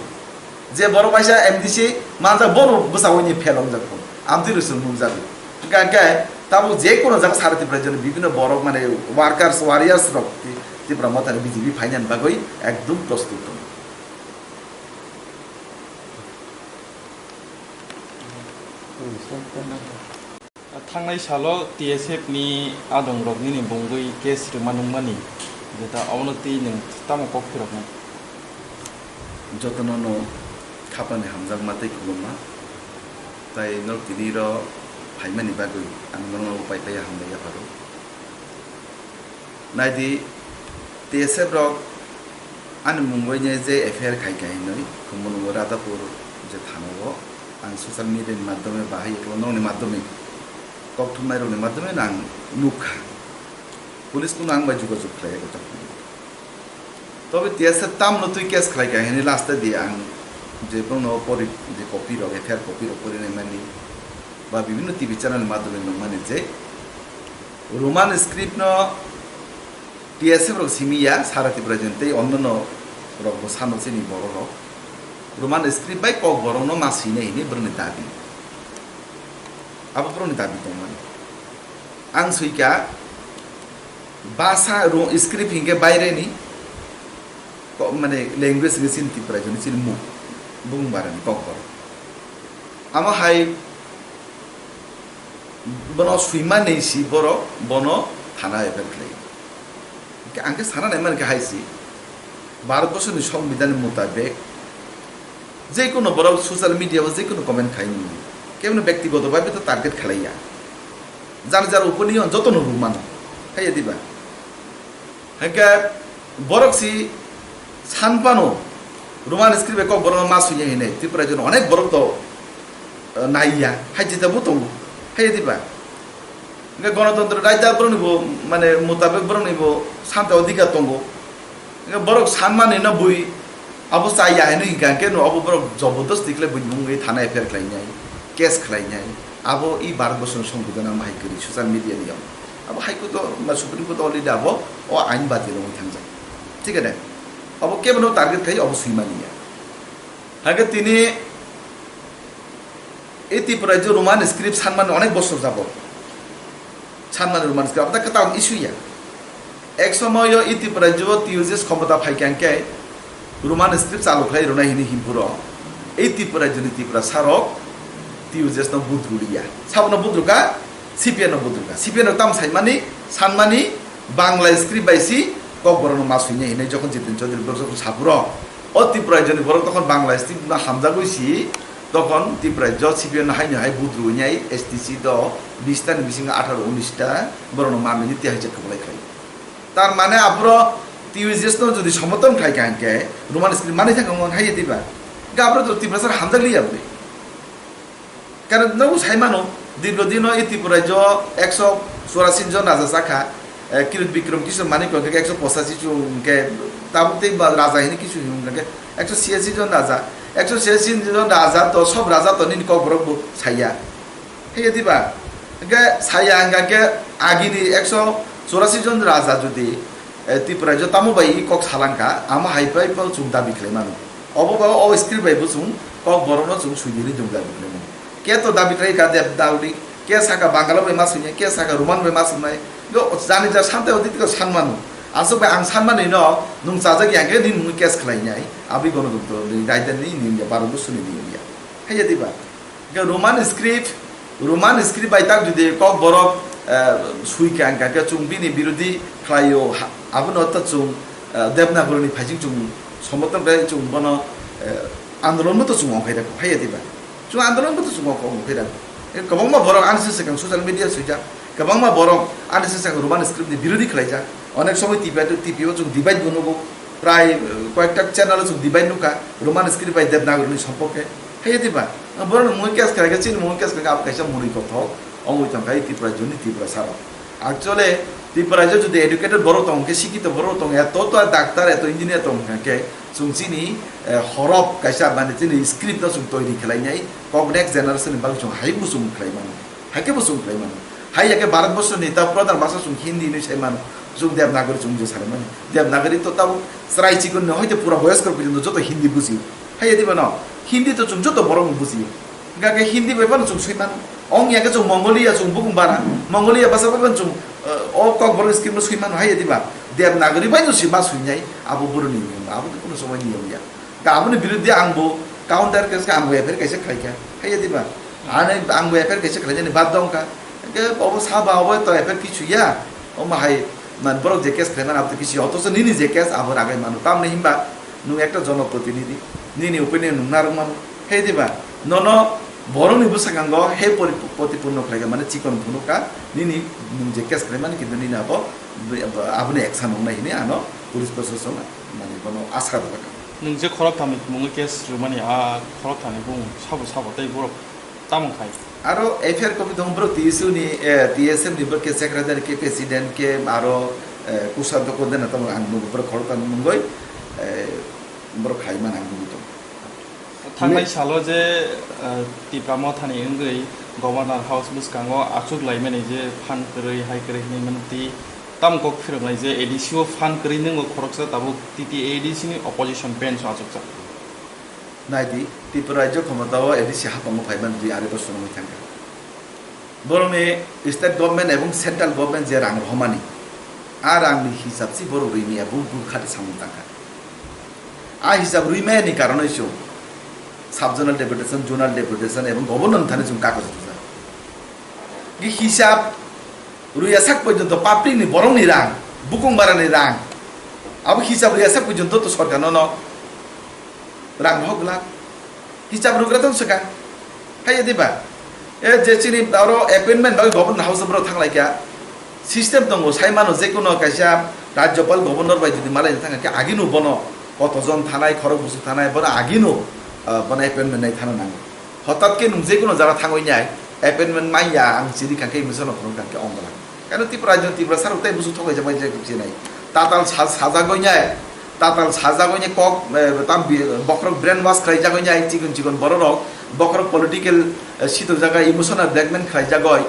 Je borok waisa M D C manjak, bono bwsao ni fail wngjak phun. Amtwi rwchwng nukjago. Hwnkha hwnkhe tabuk je kono jaga sara Tipra joni bibhinno borok mane workers, warriors rok Ti-, Tipra Mothani B J P phainani bagwi ekdum prostut tongo. Thangnai salo T S F ni adong rok nini bungwi case rwma nungmani, jeta obono twi nwng tamo kok phiroknai? Jotono no khapani hamjakma tei khulumma, tai norok tini ro phaimani bagwi ang norokno pai pai hambai yapharo. Naidi, T S F rok ani mungwi ni je F I R khai khai hinwi, Khumulwngo Radhapur je thana o, ang social media ni madhyome bahai eklo nokni madhyome, kokthumnai rokni madhyome no ang nukha. Police kuno ang bai jogajog khlai ya kotor. Tobe T S F tamno twi case khlai kha hini last di ang je bono pori je copy rok, F I R copy rok porinai mani ba bibhinno T V channel madhyome nukmani je Roman script no T S F rok simi ya, sara Tripura joni tei onnono rok bo sano chini borok rok. Roman script bai kok borok no ma swinai hini borokni dabi. Abo borokni dabi tongmani. Ang swikha basa ro-, script hinkhe baireni ko-, mane language hinkhe chini Tripura joni chini mung, bumung barani kok borok. Amo hai bono swimani si borok bono thana F I R khlai. Hinkhe ang khe sana naimani khe hai si, Bharat borsoni songbidhan ni mutabek je kono borok social media o je kono comment khai mano, kebono bektigoto bhabe to target khlai ya, jar jar opinion jotono rw mano, hai ya diba? Hinkhe borok si san phano Roman script bai kok borokno ma swiya hinwi Tripura joni onek borok to, eh, naiya, hai jeta bo tongo, hai ya diba? Hingke gonotontro raida borokni bo, mane, mutabek borokni bo santa odhikar tongo. Hingke borok sanmani no bui abo chaya hinwi hingka hingke no abo borok jobodosti khlai buini mungwi thana F I R khlainai, case khlainai. Abo i Bharat borsoni songbidan ang bahai kwrwi social media ni yong. Abo High Court o, ma, Supreme Court already abo o ain badi rwngwi thangjak. Thik ane? Abo kebono target khai abo swimani ya. Hake tini e Tripura je Roman script sanmani onek bosor jabo. Sanmani Roman script, abo ta kwtal issue ya. Ek somoyo e Tripura je T U J S khomota phaikha hingke Roman script chalu khlai rwnai hini himpuro. E Tripura jeni Tripura sarok T U J S no budru liya. Sabono budru ka, C P I no budru ka. C P I no tam saimani, sanmani, Bangla script bai si Kokborok no ma swinai hinwi jokhon Jiten Chaudhary borok jokhon sapuro. O Tripura joni borok tokhon Bangla script no hamjagwi si, tokhon Tripura jo C P I no haino hai budru hinai S T C do bis tani bisingo atharo unis ta borok no ma mini tei hai je kwplai khlai. Tar mane aphro T U J S no jodi somoton khai kha hingke Roman script mani thangkha mon hai diba. Ga aphro to Tripura sar hamjak liya bwi. Karon nogo sai mano, dirgo dino e Tripura jo ekso churasi jon raja chakha, eh, Kirit Bikram Kishore Manik hingke ekso pochashi jon hingke tabuk tei ba raja hini kisu hingke ekso chiyasi jon raja, ekso chiyasi jon raja to sob raja to nini Kokborok bo saya. Hingke diba? Hingke saya hingke agini ekso churasi jon raja jodi eh, Tripura jo tamo bai i kok salangkha, amo hai pai pal chwng dabi khlai mano. Obo ba o script bai bo chwng Kokborok no chwng sui dini chwng dabi khlai mano. Ke to dabi khlai ka Devanagari, ke saka Bangla bai ma swinai, ke saka Roman bai ma swinai. Yo jani ja sante odi tiko san mano. Aswk bai ang san mani no nwng chajak ya ke nini mung case khlai nai. Abi gono dum to ni raida ni ni ya baro bo suni ni ya. Hai ya diba? Hingke Roman script, Roman script bai tak jodi Kokborok, eh, sui kha hingka khe chwng bini birodhi khlaio, ha-, abono ta chwng, eh, Devanagari ni phaising chwng somoton khlai chwng bono, eh, andolon bo to chwng ongkhai rako, hai ya diba? Chwng andolon bo to chwng ongkhai rako. Kwbangma borok ani se swkang social media swijak, kwbangma borok ani se swkang Roman script ni birodhi khlaijak. Onek somoi T P I, T P I o chwng debate bo nugo, prai, eh, koyekta channel o chwng debate nukha, Roman script bai Devanagari ni somporke. Hai ya diba? Borok ni mungwi case khlaikha, chini mungwi case khlaikha, abo kaisa mwnwi kothok wngwi tongkha, Tripura joni Tripura saro. Actually, Tripura jo jodi educated borok tong khe, sikito borok tong, eto to doctor, eto engineer tong kha khe, chwng chini, eh, horof kaisa mane chini script no chwng toiri khlai nai, kok next generation ni bagwi chwng hai muchung khlai mano. Hai khe bo chwng khlai mano. Hai ya khe Bharat borsoni ta pradhan bhasha chwng Hindi hinwi sai mano. Chwng Devanagari chwng je sai mani. Devanagari to tabo chwrai chikon ni hoite pura boyoskor porjonto joto Hindi bujio. Hai ya diba no? Hindi to chwng joto borok no bujio. Hingkha khe Hindi bai phano chwng swi mano. Ong ya khe chwng Mongolia chwng bukung bara. Mongolia bhasha bai phano chwng, eh, o Kokborok script no swi mano. Hai ya diba? Devanagari bai no swi ma swi nai. Abo boroni niyom. Abo to kuno somoi niyom ya. Ka aboni biruddhe ang bo counter case khe ang bo F I R kaisa khlai kha. Hai ya diba? Ani ang bo F I R kaisa khlai jani bad dong kha. Hingke obo saba obo to F I R kichu ya. Omo hai man borok je case khlai man abo to kichu ya. Otoso nini je case abo ragai mano. Tamni himba nwng ekta jonoprotinidhi. Nini opinion nwng narwk mano. Hai diba? Nono borokni bwskango he pori-, protipurno khlai kha mane chikon phunuk kha. Nini nwng je case khlai mani kintu nini abo aboni action wngnai hini ano police proshasona. Mane bono asra rwkha. Nwng je khoroktham ni mungwi case rwmani, a khoroktham ni bung sabo sabo tei borok tamo khai? Aro F I R copy tongo borok T S U ni, eh, T S F ni borok khe secretary khe president khe aro, eh, kusa doko dena tamo ang nugo borok khoroktham ni mungwi, eh, borok khai man ang nugo tongo. Thangnai salo je, eh, Tipra Mothani wngwi Governor House bwskango achuk laimani je phan kwrwi hai kwrwi hinwi mantwi tamo kok phiroknai je A D C o phan kwrwi nwngo khoroksa tabuk T T A A D C ni opposition bench o achukjak. Naidi, Tripura rajyo khomotao A D C haphango phaiman dui arai bosor wngwi thangkha. Borokni state government ebong central government je rang rohormani, a rangni hisab si borok rini ebong bul khati samung tangkha. A hisab rwi maya ni karonoi chwng sub zonal deputation, zonal deputation ebong governor thani chwng kagoj rwjak. Ge hisab rwya sak porjonto public ni borok ni rang, bukung bara ni rang, abo hisab rwya sak porjonto to sorkar no no rang rohor glak. Hisab rwgra tong swkang. Hai ya diba? E je chini aro appointment bagwi governor house borok thang lai kha. System tongo, sai mano je kono kaisa rajyopal governor bai jodi malai thang khe agino bono koto jon thanai, khorok busu thanai, bono agino, ah, bono appointment nai thana nango. Hotat khe nwng je kono jara thangwi nai, Appointment manya ang chini kangke misa no phunuk kangke ongla. Kano Tripura jong Tripura sar utai busu thokai jabai jai kuk chinai. Tatal sa-, sajagoi nyai. Tatal sajagoi nyai kok, eh, tam bi-, bokrok brainwash khlai jagoi nyai chikon chikon bororok. Bokrok political, eh, situ jaga emotional blackmail khlai jagoi.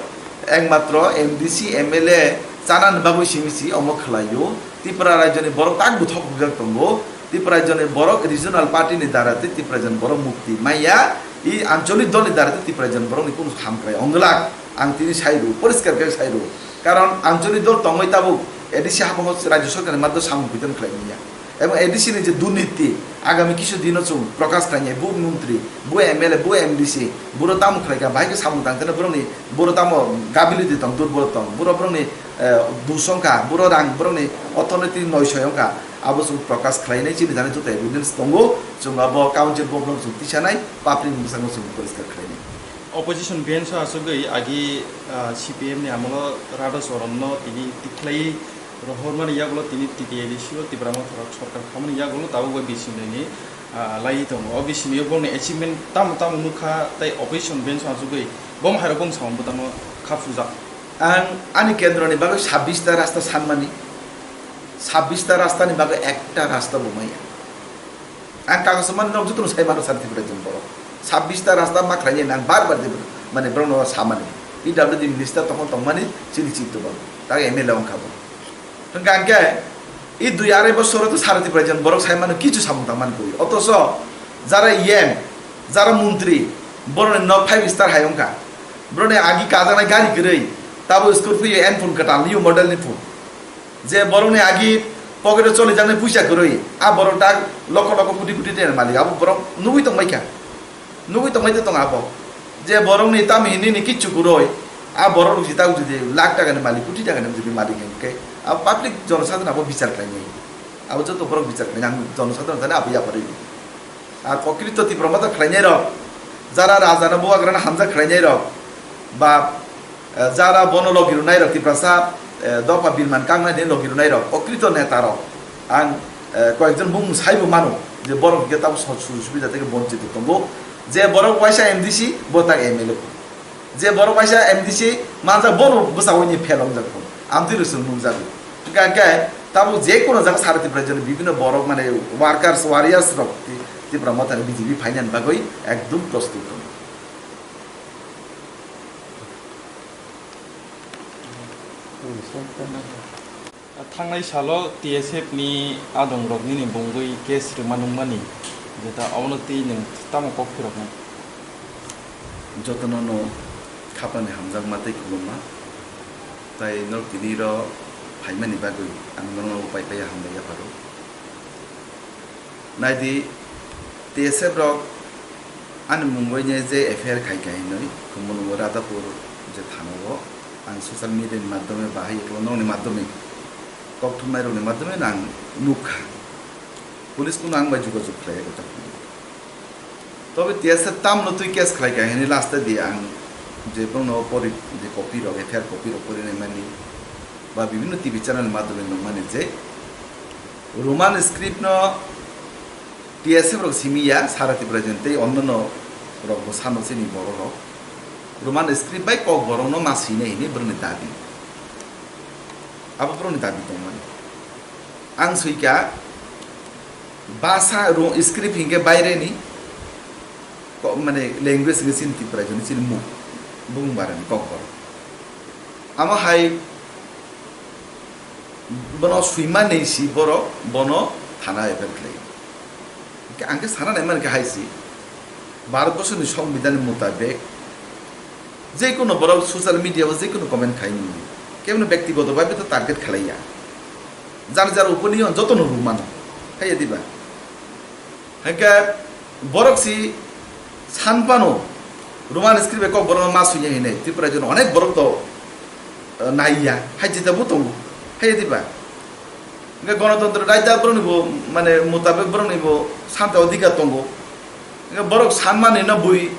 Ekmatro M D C, M L A, chana ni bagwi simi si omo khlaio. Tripura rajyoni borok tak buthok bujak tongo. Tripura rajyoni borok regional party ni dara tei Tripura rajyoni borok mukti maya. I ancholik dol ni dara tei Tripura rajyoni borok ni kunu ham khlai ongwlak. Ang tini sairu, poriskar khe sairu. Karon ancholik dol tongwi tabuk A D C habo rajya sarkar ni maddo samung kuitan khlai manya. Ebong A D C ni je durniti, agami kisu dino chwng prokash khlainai, bu montri, bu M L A, bu M D C, buro tamo khlaikha, bahai khe samung tangthana borokni, buro tamo gability tong, durbol tong, buro borokni, eh, dusong kha, buro rang, borokni orthonoiti noisoi wng kha, abo chwng prokash khlainai, chini jani joto evidence tongo, chwng abo council board no chwng tisanai, public ni bwskango chwng poriskar khlainai. Opposition bench o aswgwi agi, ah, C P M ni amolo Radha Charan no tini tikhlai rohormani yagulo tini T T A D C o Tipra Motha rok sorkar khamani yagulo tabuk bai bisingni, ah, lai tongo. O bisingni bongni achievement tamo tamo nukha tei opposition bench o aswgwi bom hairok bong samung bwtangno kha phujak. Ang ani kendroni bagwi sabbish ta rasta sanmani, sabbish ta rastani bagwi ekta rasta bo maya. Ang kagoso mani nok jotono sai mano sar Tripura jin borok. Sabbish ta rasta ma khlainai nang bar bar de mane borokno samani. P W D minister tongkol tongmani chini chini tubang. Tak M L A wngkha bo. Hwnkha hwnkhe i dui arai bosoro to sar Tripura jin borok sai mano kichu samung tangmani kuri. Otoso jara E M, jara montri, boroni nok five star hai wngkha. Boroni agi kajaknai gari kwrwi, tabo Scorpio Enfield kwtal new model ni phone. Je borokni agi pocket o cholijaknai puisa kwrwi, a borok tak lokho lokho koti koti tenani malik, abo borok nugwi tongbaikha, nugwi tongbai tong abo. Je borokni tamni nini kichu kwrwi, a borok rok jita jodi lakh taka ni malik, koti taka ni jodi malik hwnkhe, abo public jonosadhan abo bichar khlainai, abo joto borok bichar khlainai, ang jonosadhan thani abo yapharwi. Ar kokrito Tipra Motha khlainai rok, jara raja no bubagra no hamjak khlainai rok, ba, eh, jara bono logi rwnai rok, Tiprasa, eh, dopha birman kangnai ni logi rwnai rok, kokrito neta rok, ang, eh, koyekjon bumung saibo mano je borok hwnkhe tamo so-, sujug subida theke bonchito tongo, je borok waisa M D C bo tak M L A. Je borok waisa M D C manjak, bono bwsawini fail wngjak phano. Amtwi rwchwng nukjago. Hwnkha hwnkhe tabuk je kono jaga sara Tipra jani bibhinno borok mane workers, warriors rok Ti-, Tipra Mothani B J P phainani bagwi ekdum prostut tongo. Thangnai salo T S F ni adongrok nini bungwi case rwma nungmani, jeta obono twi nwng tamo kok phiroknai? Jotono no khapani hamjakma tei khulumma, tai norok tini ro phaimani bagwi ang norokno pai pai hambai yapharo. Naidi, T S F rok ani mungwi ni je F I R khai khai hinwi, Khumulwngo Radhapur je thana o ang social media ni madhyome bahai eklo nokni madhyome kokthumnai rokni madhyome no ang nukha. Police kuno ang bai jogajog khlai ya kwtal. Tobe T S F tamno twi case khlai khai hinwi last di ang je bono pori je copy rok, F I R copy rok porinai mani ba bibhinno T V channel ni madhyome nukmani je Roman script no T S F rok simi ya, sara Tripura jani tei onnono rok bo sano chini borok rok. Roman script bai kok borok no ma swinai hinwi borokni dabi. Abo borokni dabi tongmani. Ang swika basa ro-, script hinkhe baireni ko-, mane language hinkhe chini Tripura jani chini muk bumung barani kok borok. Amo hai bono swimani si borok bono thana F I R khlai. Hwnkhe ang khe sana nai mankha hai si, Bharat borsoni songbidhan ni mutabek je kono borok social media o je kono comment khai mani, kebono bektigoto bhabe to target khlai ya, jar jar opinion jotono rw mano, hai ya diba? Hwnkhe borok si san phano Roman script bai kok borokno ma swiya hinwi Tripura jani onek borok to, eh, naiya, hai jeta bo tongo, hai diba? Hwnkhe Ganatantro raida borokni bo, mane, mutabek borokni bo santa odhikar tongo. Hwnkhe borok sanmani no bui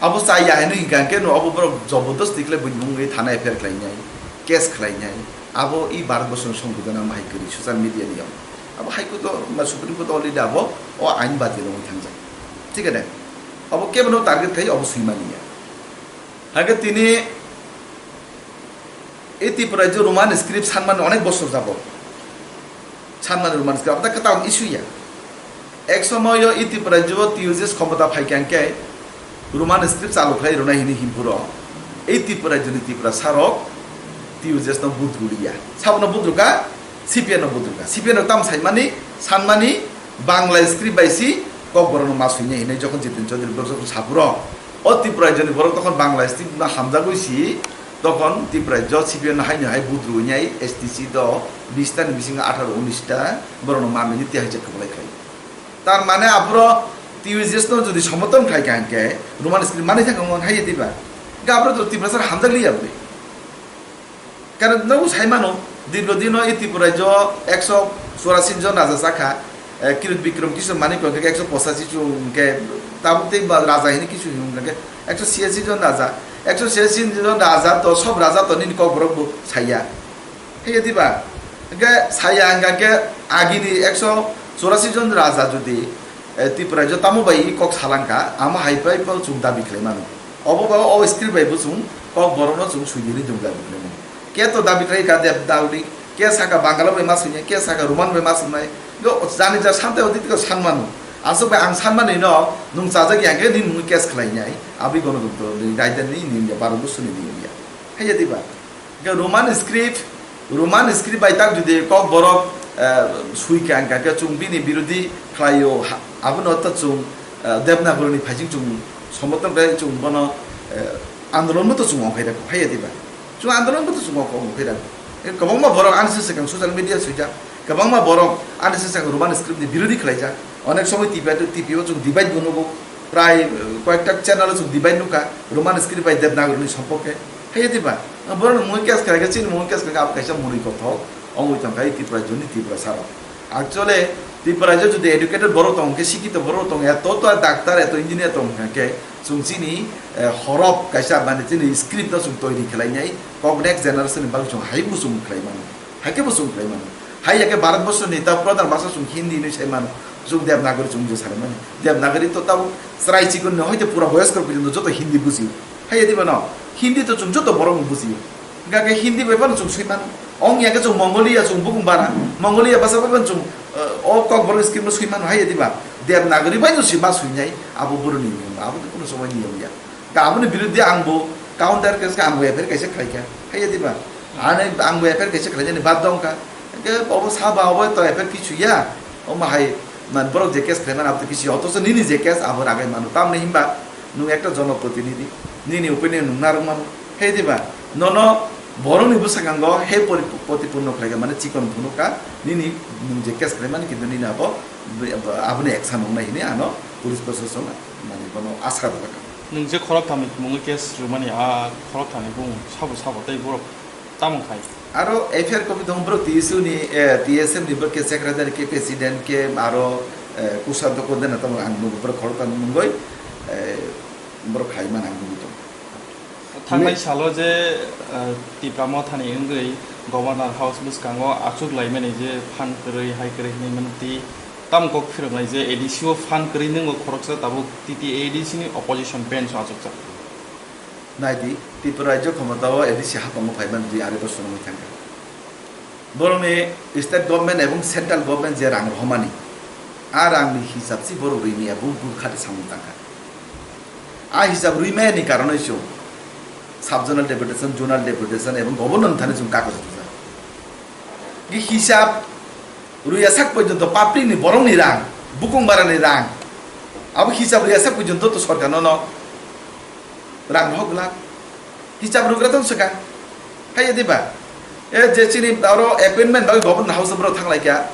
abo chaya hinwi hinkha hwnkhe no abo borok jobordosti khlai buini mungwi thana F I R khlainai, case khlainai. Abo i Bharat borsoni songbidhan ang bahai kwrwi social media ni yong. Abo High Court o, ma Supreme Court already abo o ain batil wngwi thangjak. Thik ade? Abo kebono target khai abo swimani ya. Hake tini e Tripura je Roman script sanmani onek bosor jabo. Sanmani Roman script, abda kwtal issue ya. Ek somoyo e Tripura je T U J S khomota phaikha hwnkhe Roman script chalu khlai rwnai hini himpuro. E Tripura joni Tripura sarok T U J S no budruliya. Sabono budruka, C P M no budruka. C P M no tam saimani, sanmani, Bangla script bai si Kokborok no ma suinai hinwi jokhon Jitin Chaudhary borok jokhon sapuro, o Tripura joni borok tokhon Bangla script no hamjagwi si, tokhon Tripura jo C P M no haino hai budruinai S T C do bis ta ni bisingo atharo unis ta borok no ma mini tei hai je kwplai khai. Tar mane aphro T U J S no jodi somoton khai kha hwnkhe Roman script mani thangkha mon hai diba? Hwnkhe aphro to Tripura sar hamjak liya bwi. Karon nogo sai mano, dirgo dino e Tripura jo ekso churasi jon raja chakha, eh, Kirit Bikram Kishore Manik hwnkhe ekso pochashi jon hwnkhe tabuk tei ba raja hini kisu hwnkhe ekso chhiyasi jon raja, ekso chhiyasi jon raja to sob raja to nini Kokborok bo saiya. Hwnkhe diba? Hwnkhe saiya hwnkhe agini ekso churasi jon raja jodi, eh, Tripura jo tamo bai kok salangkha, amo hai pai bo chwng dabi khlai mano. Obo ba o script bai bo chwng Kokborok no chwng suidiri dum dabi khlai mano. Ke to dabi khlai ka Dev Nagori, ke saka Bangla bai ma suinai, ke saka Roman bai ma suinai. Yo jani ja sante odi tiko san mano. Aswk bai ang san mani no nwng chajak ya hwnkhe nini mungwi case khlai nai. Abwi gono dum to ni raiden ni ni ya baro busu ni ni ya. Haiya diba? Hwnkhe Roman script, Roman script bai tak jodi Kokborok, eh, sui kha hwnkha khe chwng bini birodhi khlaio, ha-, abono to chwng, eh, Devanagari ni phaising chwng somoton khlai chwng bono, eh, andolon bo to chwng ongkhai rw kho, haiya diba? Chwng andolon bo to chwng ongkhai rw kho. Eh, kwbangma borok ani se swkang social media swijak, kwbangma borok ani se swkang Roman script ni birodhi khlaijak. Onek somoi T P I, T P I o chwng debate bo nugo, prai, eh, koyekta channel o chwng debate nukha, Roman script bai Devanagari ni somporke. Haiya diba? Borok ni mungwi case khlai khe, chini mungwi case khlai khe, abo kaisa mwnwi kothok ongwi tong kha, Tripura joni Tripura saro. Actually, Tripura jo jodi educated borok tong khe, sikito borok tong, eto to doctor, eto engineer tong kha khe, chwng chini, eh, horof kaisa mane chini script no chwng toiri khlai nai, kok next generation ni bagwi chwng hai bo chwng khlai mano, hai khe bo chwng khlai mano. Hai ya khe Bharat borso ni ta pradhan bhasha chwng Hindi hinwi sai mano, chwng Devanagari chwng je sai mano. Devanagari to tabuk chwrai chikon ni hoite pura boyosko porjonto joto Hindi bujio. Hai ya diba no? Hindi to chwng joto borok no bujio. Hingkha khe Hindi bai phano chwng swi mano. Ong ya khe chwng Mongolia chwng bukung bara. Mongolia basa bai phano chwng, eh, o Kokborok script no swi mano hai ya diba? Devanagari bai no swi ma swi nai abo boro ni niyom, abo to kuno somoi niyom ya. Ka aboni biruddhe ang bo counter case kha, ang bo F I R kaisa khlai kha. Hai ya diba? Ani ang bo F I R kaisa khlai jani bad dong kha. Hingkhe obo saba obo to F I R kichu ya. Omo hai man borok je case khlai mano abo to kichu ya. Otoso nini je case abo ragai mano. Tamni himba nwng ekta jonoprotinidhi. Nini opinion nwng narwk mano. Hai diba? Nono borokni bwskango he pori-, protipurno khlai kha, mane chikon phunuk kha. Nini nwng je case khlai mani kintu nini abo, aboni action wngnai hinwi ano police proshashan mane bono aska rwjak kha. Nwng je khoroktham ni mungwi case rwmani, a khoroktham ni bumung sabo sabo tei borok tamo khai? Aro F I R copy tongo, borok T S U ni, eh, T S M ni borok khe secretary, khe president, khe aro, eh, kusa doko dena tamo ang nugo, borok khoroktham ni mungwi, eh, borok khai mani ang nugwi tongo. Thangnai salo je, eh, Tipra Mothani wngwi Governor House bwskango achuk laimani je phan kwrwi, hai kwrwi hinwi mano twi, tamo kok phiroknai je A D C o phan kwrwi nwngo khoroksa tabuk T T A D C ni opposition bench o achukjak. Naidi, Tripura rajyo khomotao A D C hapango phaimani twi ari bosor wngwi thangkha. Borokni state government ebong central government je rang rohormani, a rangni hisab si borok rini ebong bul khati samung tangkha. A hisab rwi maya ni karonoi chwng sub zonal deputation, zonal deputation ebong governor ni thani chwng kagoj rijak. Ki hisab rwiya sak porjonto public ni borok ni rang, bukung bara ni rang, abo hisab rwiya sak porjonto to sorkar no no rang rohor glak. Hisab rwgra tong swkang. Hai ya diba? E je chini aro appointment bagwi governor house borok thang lai kha.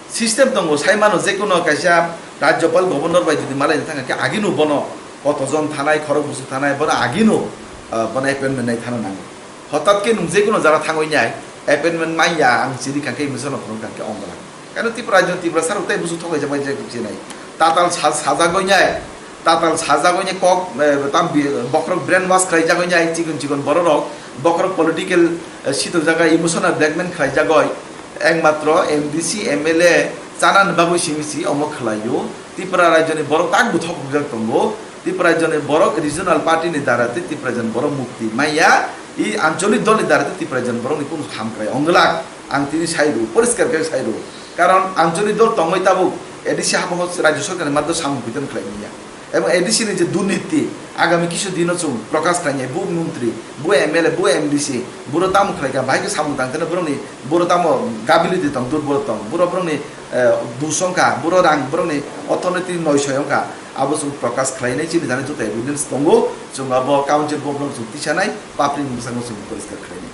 System tongo, sai mano je kono kaisa rajyopal governor bai jodi malai thang kha, agino bono koto jon thanai, khorok busu thanai, bono agino, ah, bono appointment nai thana nango. Hotat khe nwng je kono jara thangwi nai, appointment mai ya, ang chini kha khe, misa no phunuk kha khe, ong bwla. Kano Tripura rajyo, Tripura sar tei busu thok kaisa bai je khe chinai. Tatal sa-, sajagwi nai, tatal sajagwi nai kok, eh, tam bi-, bokhorok brainwash khlai jagwi nai, chikon chikon borok rok, bokhorok political, eh, sitok jaga, emotional blackmail khlai jagwi, ekmatro M D C, M L A chanani bagwi simi si omo khlai o. Tripura rajyo ni borok tak buthok bujak tongo. Tiprajani borok regional party ni dara tei Tiprajani borok mukti maya, i ancholik dol ni dara tei Tiprajani borok ni kunu ham krai ongglak, ang tini sai rw, poriskar khe sai rw. Karon ancholik dol tongwi tabuk A D C haphang rajya sarkar ni maddo samung kuitani khlai manya. Ebong A D C ni je durniti, agami kisu dino chwng prokash khlainai, bo montri, bo M L A, bo M D C, boro tamo khlaikha, bahai khe samung tangtene borokni, boro tamo gabili di tong, durbol tong, boro borokni, eh, dus wngkha, boro rang borokni orthonoiti noisoi wngkha, abo chwng prokash khlainai, chini jani joto evidence tongo, chwng abo council board no chwng tisanai, public ni bwskango chwng poriskar khlainai.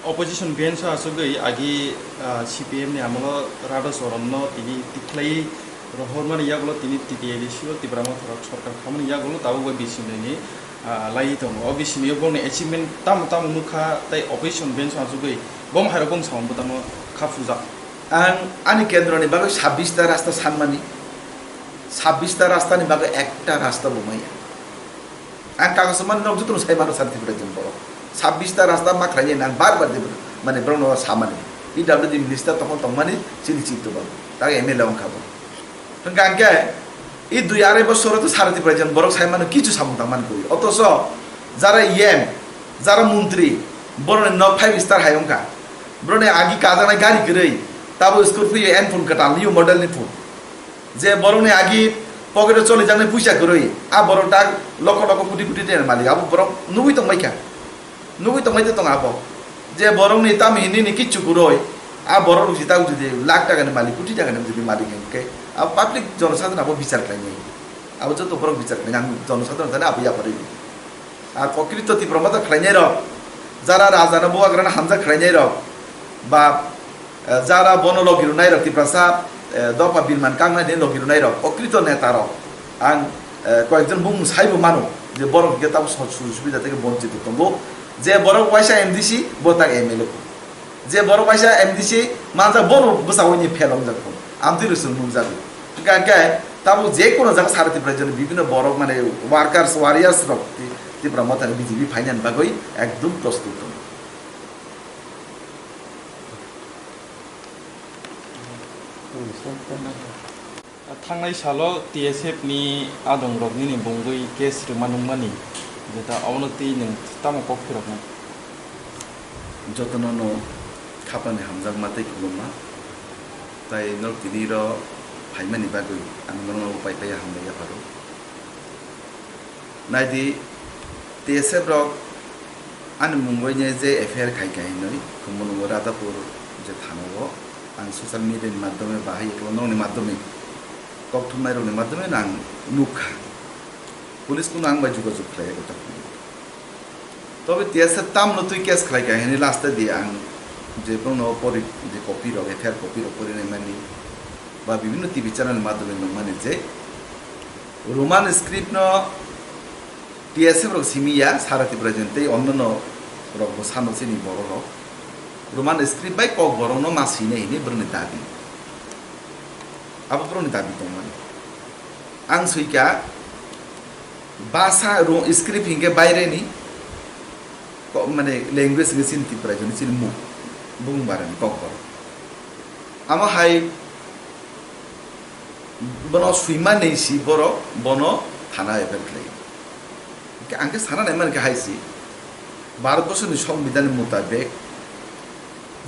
Opposition bench o achugwi agi, ah, C P M ni amolo Radha Charan no tini tikhlai rohormani yagulo tini T T A D C o Tipra Motha rok sorkar khamani yagulo tabuk bai bising ni, ah, lai tongo. O bising ni borokni achievement tamo tamo nukha tei opposition bench o achugwi bom hairok bom samung bwtangno kha phujak. Ang ani kendro ni bagwi sabbish ta rasta sanmani, sabbish ta rasta ni bagwi ekta rasta bo maya. Ang kagoso mani nok jotono sai mano sani Tripura jeng borok. Sabbish ta rasta ma khlainai nang bar bar de mane borokno samani. P W D minister tokon tongmani chini chitto babu. Tak M L A wngkha bo. Hwnkha hwnkhe i dui arai bosoro to sara Tripura jeng borok sai mano kichu samung tangmani kwrwi. Otoso jara E M, jara montri, borokni nok five star hai wngkha. Borokni agi kajaknai gari kwrwi, tabo Scorpio N phone kwtal new model ni phone. Je borokni agi pocket o cholijaknai puisa kwrwi, a borok tak lokho lokho koti koti tenani malik, abo borok nugwi tongbaikha, nugwi tongbai tong abo. Je borokni tamni nini kichu kwrwi, a borok rok si tak jodi lakh taka ni malik, koti taka ni jodi malik hwnkhe, abo public jonosadhon abo bichar khlainai, abo joto borok bichar khlainai, ang jonosadhon sani abo yapharwi. Ar prokrito Tipra Motha khlainai rok, jara raja no bubagra no hamjak khlainai rok, ba, eh, jara bono logi rwnai rok, Tiprasa, eh, dopha birman kangnai ni logi rwnai rok, prokrito neta rok, ang, eh, koyekjon bumung saibo mano, je borok hwnkhe tamo sujog subida theke bonchito tongo, je borok waisa M D C, bo tak M L A. Je borok waisa M D C manjak, bono bwsao ni fail wngjak phano. Amtwi rwchwng nukjago. Hwnkha hwnkhe tabuk je kono jaga sara Tripura rajyoni bibhinno borok mane workers, warriors rok Ti-, Tipra Mothani B J P phainani bagwi ekdum prostut tongo. Thangnai salo T S F ni adongrok nini bungwi case rwma nungmani, jeta obono twi nwng tamo kok phiroknai? Jotono no khapani hamjakma tei khulumma, tai norok tini ro phaimani bagwi ang norokno pai pai hambai yapharo. Naidi, T S F rok ani mung bai nai je F I R khai khai hinwi, Khumulwngo Radhapur je thana o ang social media ni madhyome bahai ekla nokni madhyome, kok thumnai rokni madhyome no ang nukha. Police kuno ang bai jogajog khlai ya kotor. Tobe T S F tamno twi case khlai kha hini last di ang je bono pori je copy rok, F I R copy rok pori nai mani ba bibhinno T V channel madhyome nukmani je Roman script no T S F rok simi ya, sara Tripura rajyoni tei onnono rok bo sano chini borok rok Roman script bai Kokborok no ma swinai hini borokni dabi. Abo borokni dabi tongmani. Ang swikha basa ro-, script hinkhe baireni ko-, mane language hinkhe chini Tripura rajyoni chini muk bumung barani Kokborok. Amo hai bono swimani si borok bono thana F I R khlai. Hinkhe ang khe sana nai mankha hai si Bharat borsoni songbidani mutabek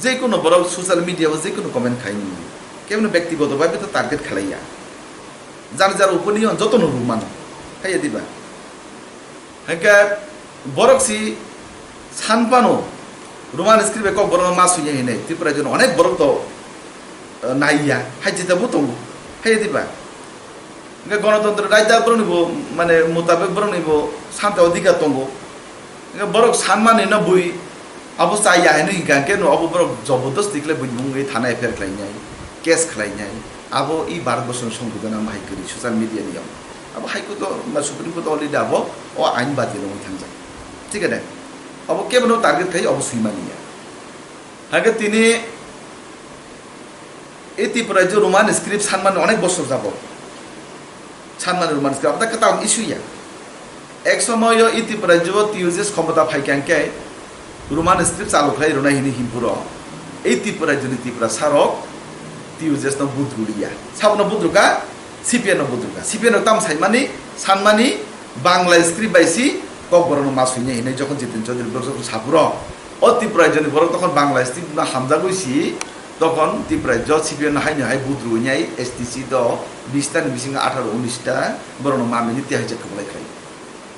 je kono borok social media o je kono comment khai nini kebono bektigoto bhabe to target khlai ya. Jar jar opinion jotono rw mano. Hai ya diba? Hinkhe borok si san phano Roman script bai Kokborok no ma swiya hinwi Tripura rajyoni onek borok to, eh, nai ya, hai jeta bo tongo, hai ya diba? Hinkhe Ganatantro Rajya borok ni bo mane mutabek borok ni bo santa odhikar tongo. Hinkhe borok sanmani no bui abo chaya hinwi hinkha hinkhe no abo borok jobordosti khlai bui mungwi thana F I R khlainai, case khlainai. Abo i Bharat borsoni songbidhan ang bahai kwrwi social media ni yong. Abo High Court o, ba Supreme Court already abo o ain bati rwmwi thangjak. Thik ade? Abo kebono target khai abo swimani ya. Hake tini i Tripura rajyo Roman script sanmani onek bosor jabo. Sanmani Roman script, abo ta kwtal issue ya. Ek somoyo i Tripura rajyo T U J S khomota phaikha hinkhe Roman script chalu khlai rwnai hini himpuro i Tripura rajyoni Tiprasa rok T U J S no budruliya. Sabono budruka, C P I no budruka. C P I no tam saimani, sanmani, Bangla script bai si Kokborok no ma sui nai hinwi jokhon Jiten Chaudhary borok jokhon sapuro, o Tripura rajyo ni borok tokhon Bangla script no hamjagwi si, tokhon Tripura rajyo C P M no hai no hai budrui nai S T C do bis ta ni bisingo atharo unis ta borok no ma mili tihai je thuklai khlai.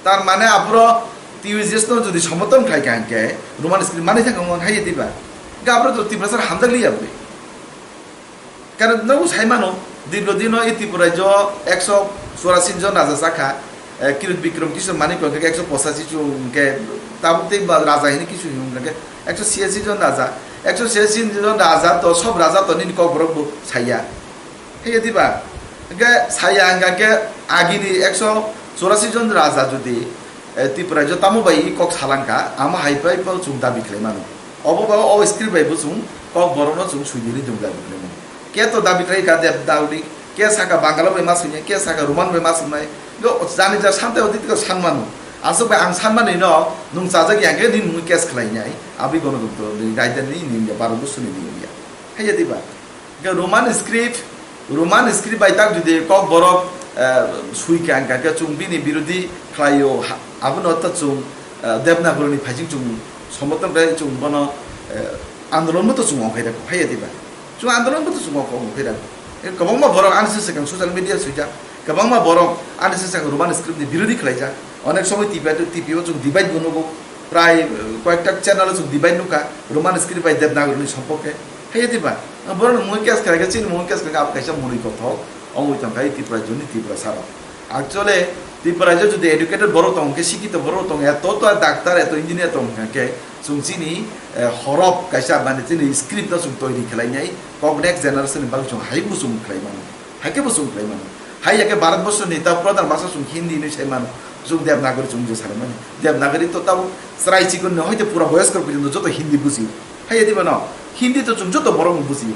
Tar mane aphuru T U J S no jodi somoton khai kha hinkhe Roman script mani thangkha mon hai diba? Hinkhe aphuru to Tiprasa hamjak liya bwle. Karon nogo sai mano, diblo dino e Tripura rajyo ekso churasi jon raja chakha, eh, Kirut Bikram Kishore Manik hwnkhe ekso pochashi jon hwnkhe, tabuk tei ba raja hini kisu hwnkhe ekso chiyasi jon raja, ekso chiyasi jon raja to sob raja to nini Kokborok bo saiya. Haiya diba? Hwnkhe saiya hwnkha khe agini ekso churasi jon raja jodi, eh, Tripura rajyo tamo bai kok salangkha, amo hai pai pal chwng dabi khlai mano. Obo ba o script bai bo chwng Kokborok no chwng sui dini dum dabi khlai mano. Ke to dabi khlai kha Devanagari, ke saka Bangla bai ma sui nai, ke saka Roman bai ma sui nai. Yo jani ja sante odi tiko san mano. Aswk bai ang san mani no nwng chajak ya hwnkhe nini mungwi case khlai nai. Aboni gono dum to ni raida ni ni Bharat borsho ni ni ya. Haiya diba? Hwnkhe Roman script, Roman script bai tak jodi Kokborok, eh, sui kha, hwnkha khe chwng bini birodhi khlaio, ha-, abono ta chwng, eh, Devanagari ni phaising chwng somoton khlai chwng bono, eh, andolon bo to chwng ongkhai rw kho, haiya diba? Chwng andolon bo to chwng ongkhai rw kho. Eh, kwbangma borok ani se swkang social media swijak, kwbangma borok ani se swkang Roman script ni birodhi khlaijak. Onek somoi T P I, T P I o chwng debate bo nugo, prai, eh, koyekta channel o chwng debate nukha, Roman script bai Devanagari ni somporke. Haiya diba? Borok ni mungwi case khlai khe, chini mungwi case khlai khe, abo kaisa mwnwi kothok wngwi tongkha Tripura rajyo ni Tiprasa rok. Actually, Tripura rajyo jodi educated borok tong khe, sikito borok tong, eto to doctor, eto engineer tong kha khe, chwng chini, eh, horof kaisa mane chini script no chwng toiri khlai nai, kok next generation ni bagwi chwng hai bo chwng khlai mano. Hai khe bo chwng khlai mano. Hai ya khe Bharat borsho ni ta pradhan bhasha chwng Hindi hinwi sai mano. Chwng Devanagari chwng je sai mani. Devanagari to tabuk chwrai chikon ni hoite pura boyoskor porjonto joto Hindi bujio. Hai ya diba no? Hindi to chwng joto borok no bujio.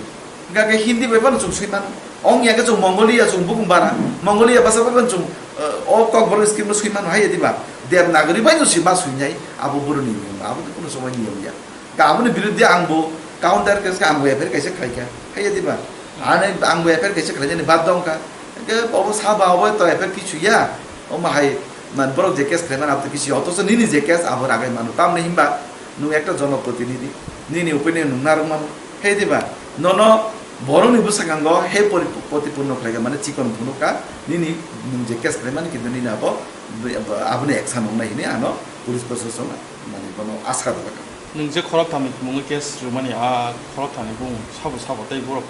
Hwnkha khe Hindi bai phano chwng sui mano. Ong ya khe chwng Mongolia chwng bukung bara. Mongolia bhasha bai phano chwng, eh, o Kokborok script no sui mano hai ya diba? Devanagari bai no sui ma sui nai abo borok ni niyom. Abo to kuno somoi niyom ya. Aboni biruddhe ang bo counter case khe ang bo F I R kaisa khlai kha. Hai ya diba? Ani ang bo F I R kaisa khlai jani bad dong kha. Hwnkhe obo saba obo to F I R kichu ya. Omo hai man borok je case khlai man abo to kichu ya. Othocho nini je case abo ragai mano. Tamni hinba nwng ekta jonoprotinidhi. Nini opinion nwng narwk mano. Hai diba? Nono borokni bwskango he pori-, protipurno khlai kha mane chikon phunuk kha. Nini nwng je case khlai mani kintu nini abo aboni action wngnai hinwi ano police proshashan mane bono asa rwjak. Nwng je khoroktham ni mungwi case rwmani, a khoroktham ni bumung sabo sabo tei borok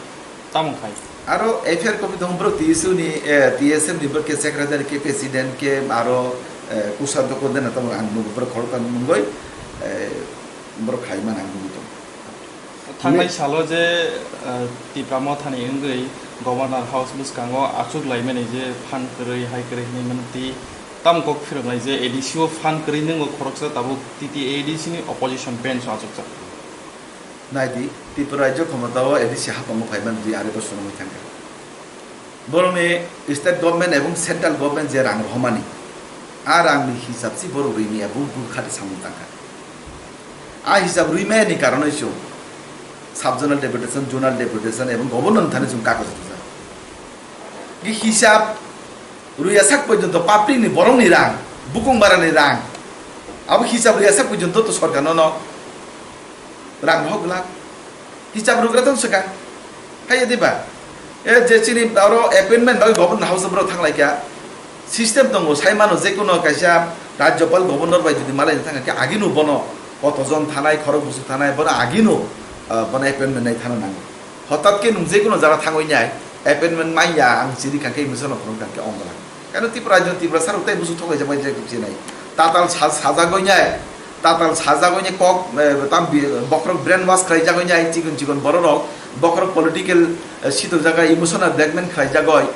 tamo khai? Aro F I R copy tongo borok T S U ni, eh, T S M ni borok khe secretary khe president khe aro, eh, kusa doko dena tamo ang nugo borok khoroktham ni mungwi, eh, borok khai man ang nugwi tongo. Thangnai salo je, eh, Tipra Mothani wngwi Governor House bwskango achuk laimani je phan kwrwi hai kwrwi hinwi mantwi tamo kok phiroknai je A D C o phan kwrwi nwngo khoroksa tabuk T T A A D C ni opposition bench o achukjak. Naidi, Tripura rajyo khomotao A D C haphango phaimani dui arai bosor wngwi thangkha. Borokni state government ebong central government je rang rohormani, a rangni hisab si borok rini ebong bwkhati samung tangkha. A hisab rwi maya ni karonoi chwng sub zonal deputation, zonal deputation ebong governor ni thani chwng kagoj rwjak. Ge hisab rwya sak porjonto public ni borok ni rang, bukung bara ni rang, abo hisab rwya sak porjonto to sorkar no no rang rohor glak. Hisab rwgra tong swkang. Hai ya diba? E je chini aro appointment bagwi government house borok thang lai kha. System tongo, sai mano je kono kaisa rajyopal governor bai jodi malai thang khe agino bono koto jon thanai, khorok busu thanai, bono agino, ah, bono appointment nai thana nango. Hotat khe nwng je kono jaga thangwi nai, appointment manya ang chiri kha khe misa no phunuk kha khe ongla. Kano Tripura rajyo Tripura sarok tei busu thok kaisa bai je khe chinai. Tatal sa-, sajagwi nai, tatal sajagwi nai kok, eh, tam bi-, bokhorok brain wash khlai jagwi nai, chikon chikon borok rok, bokhorok political, eh, sito jaga emotional blackmail khlai jagwi.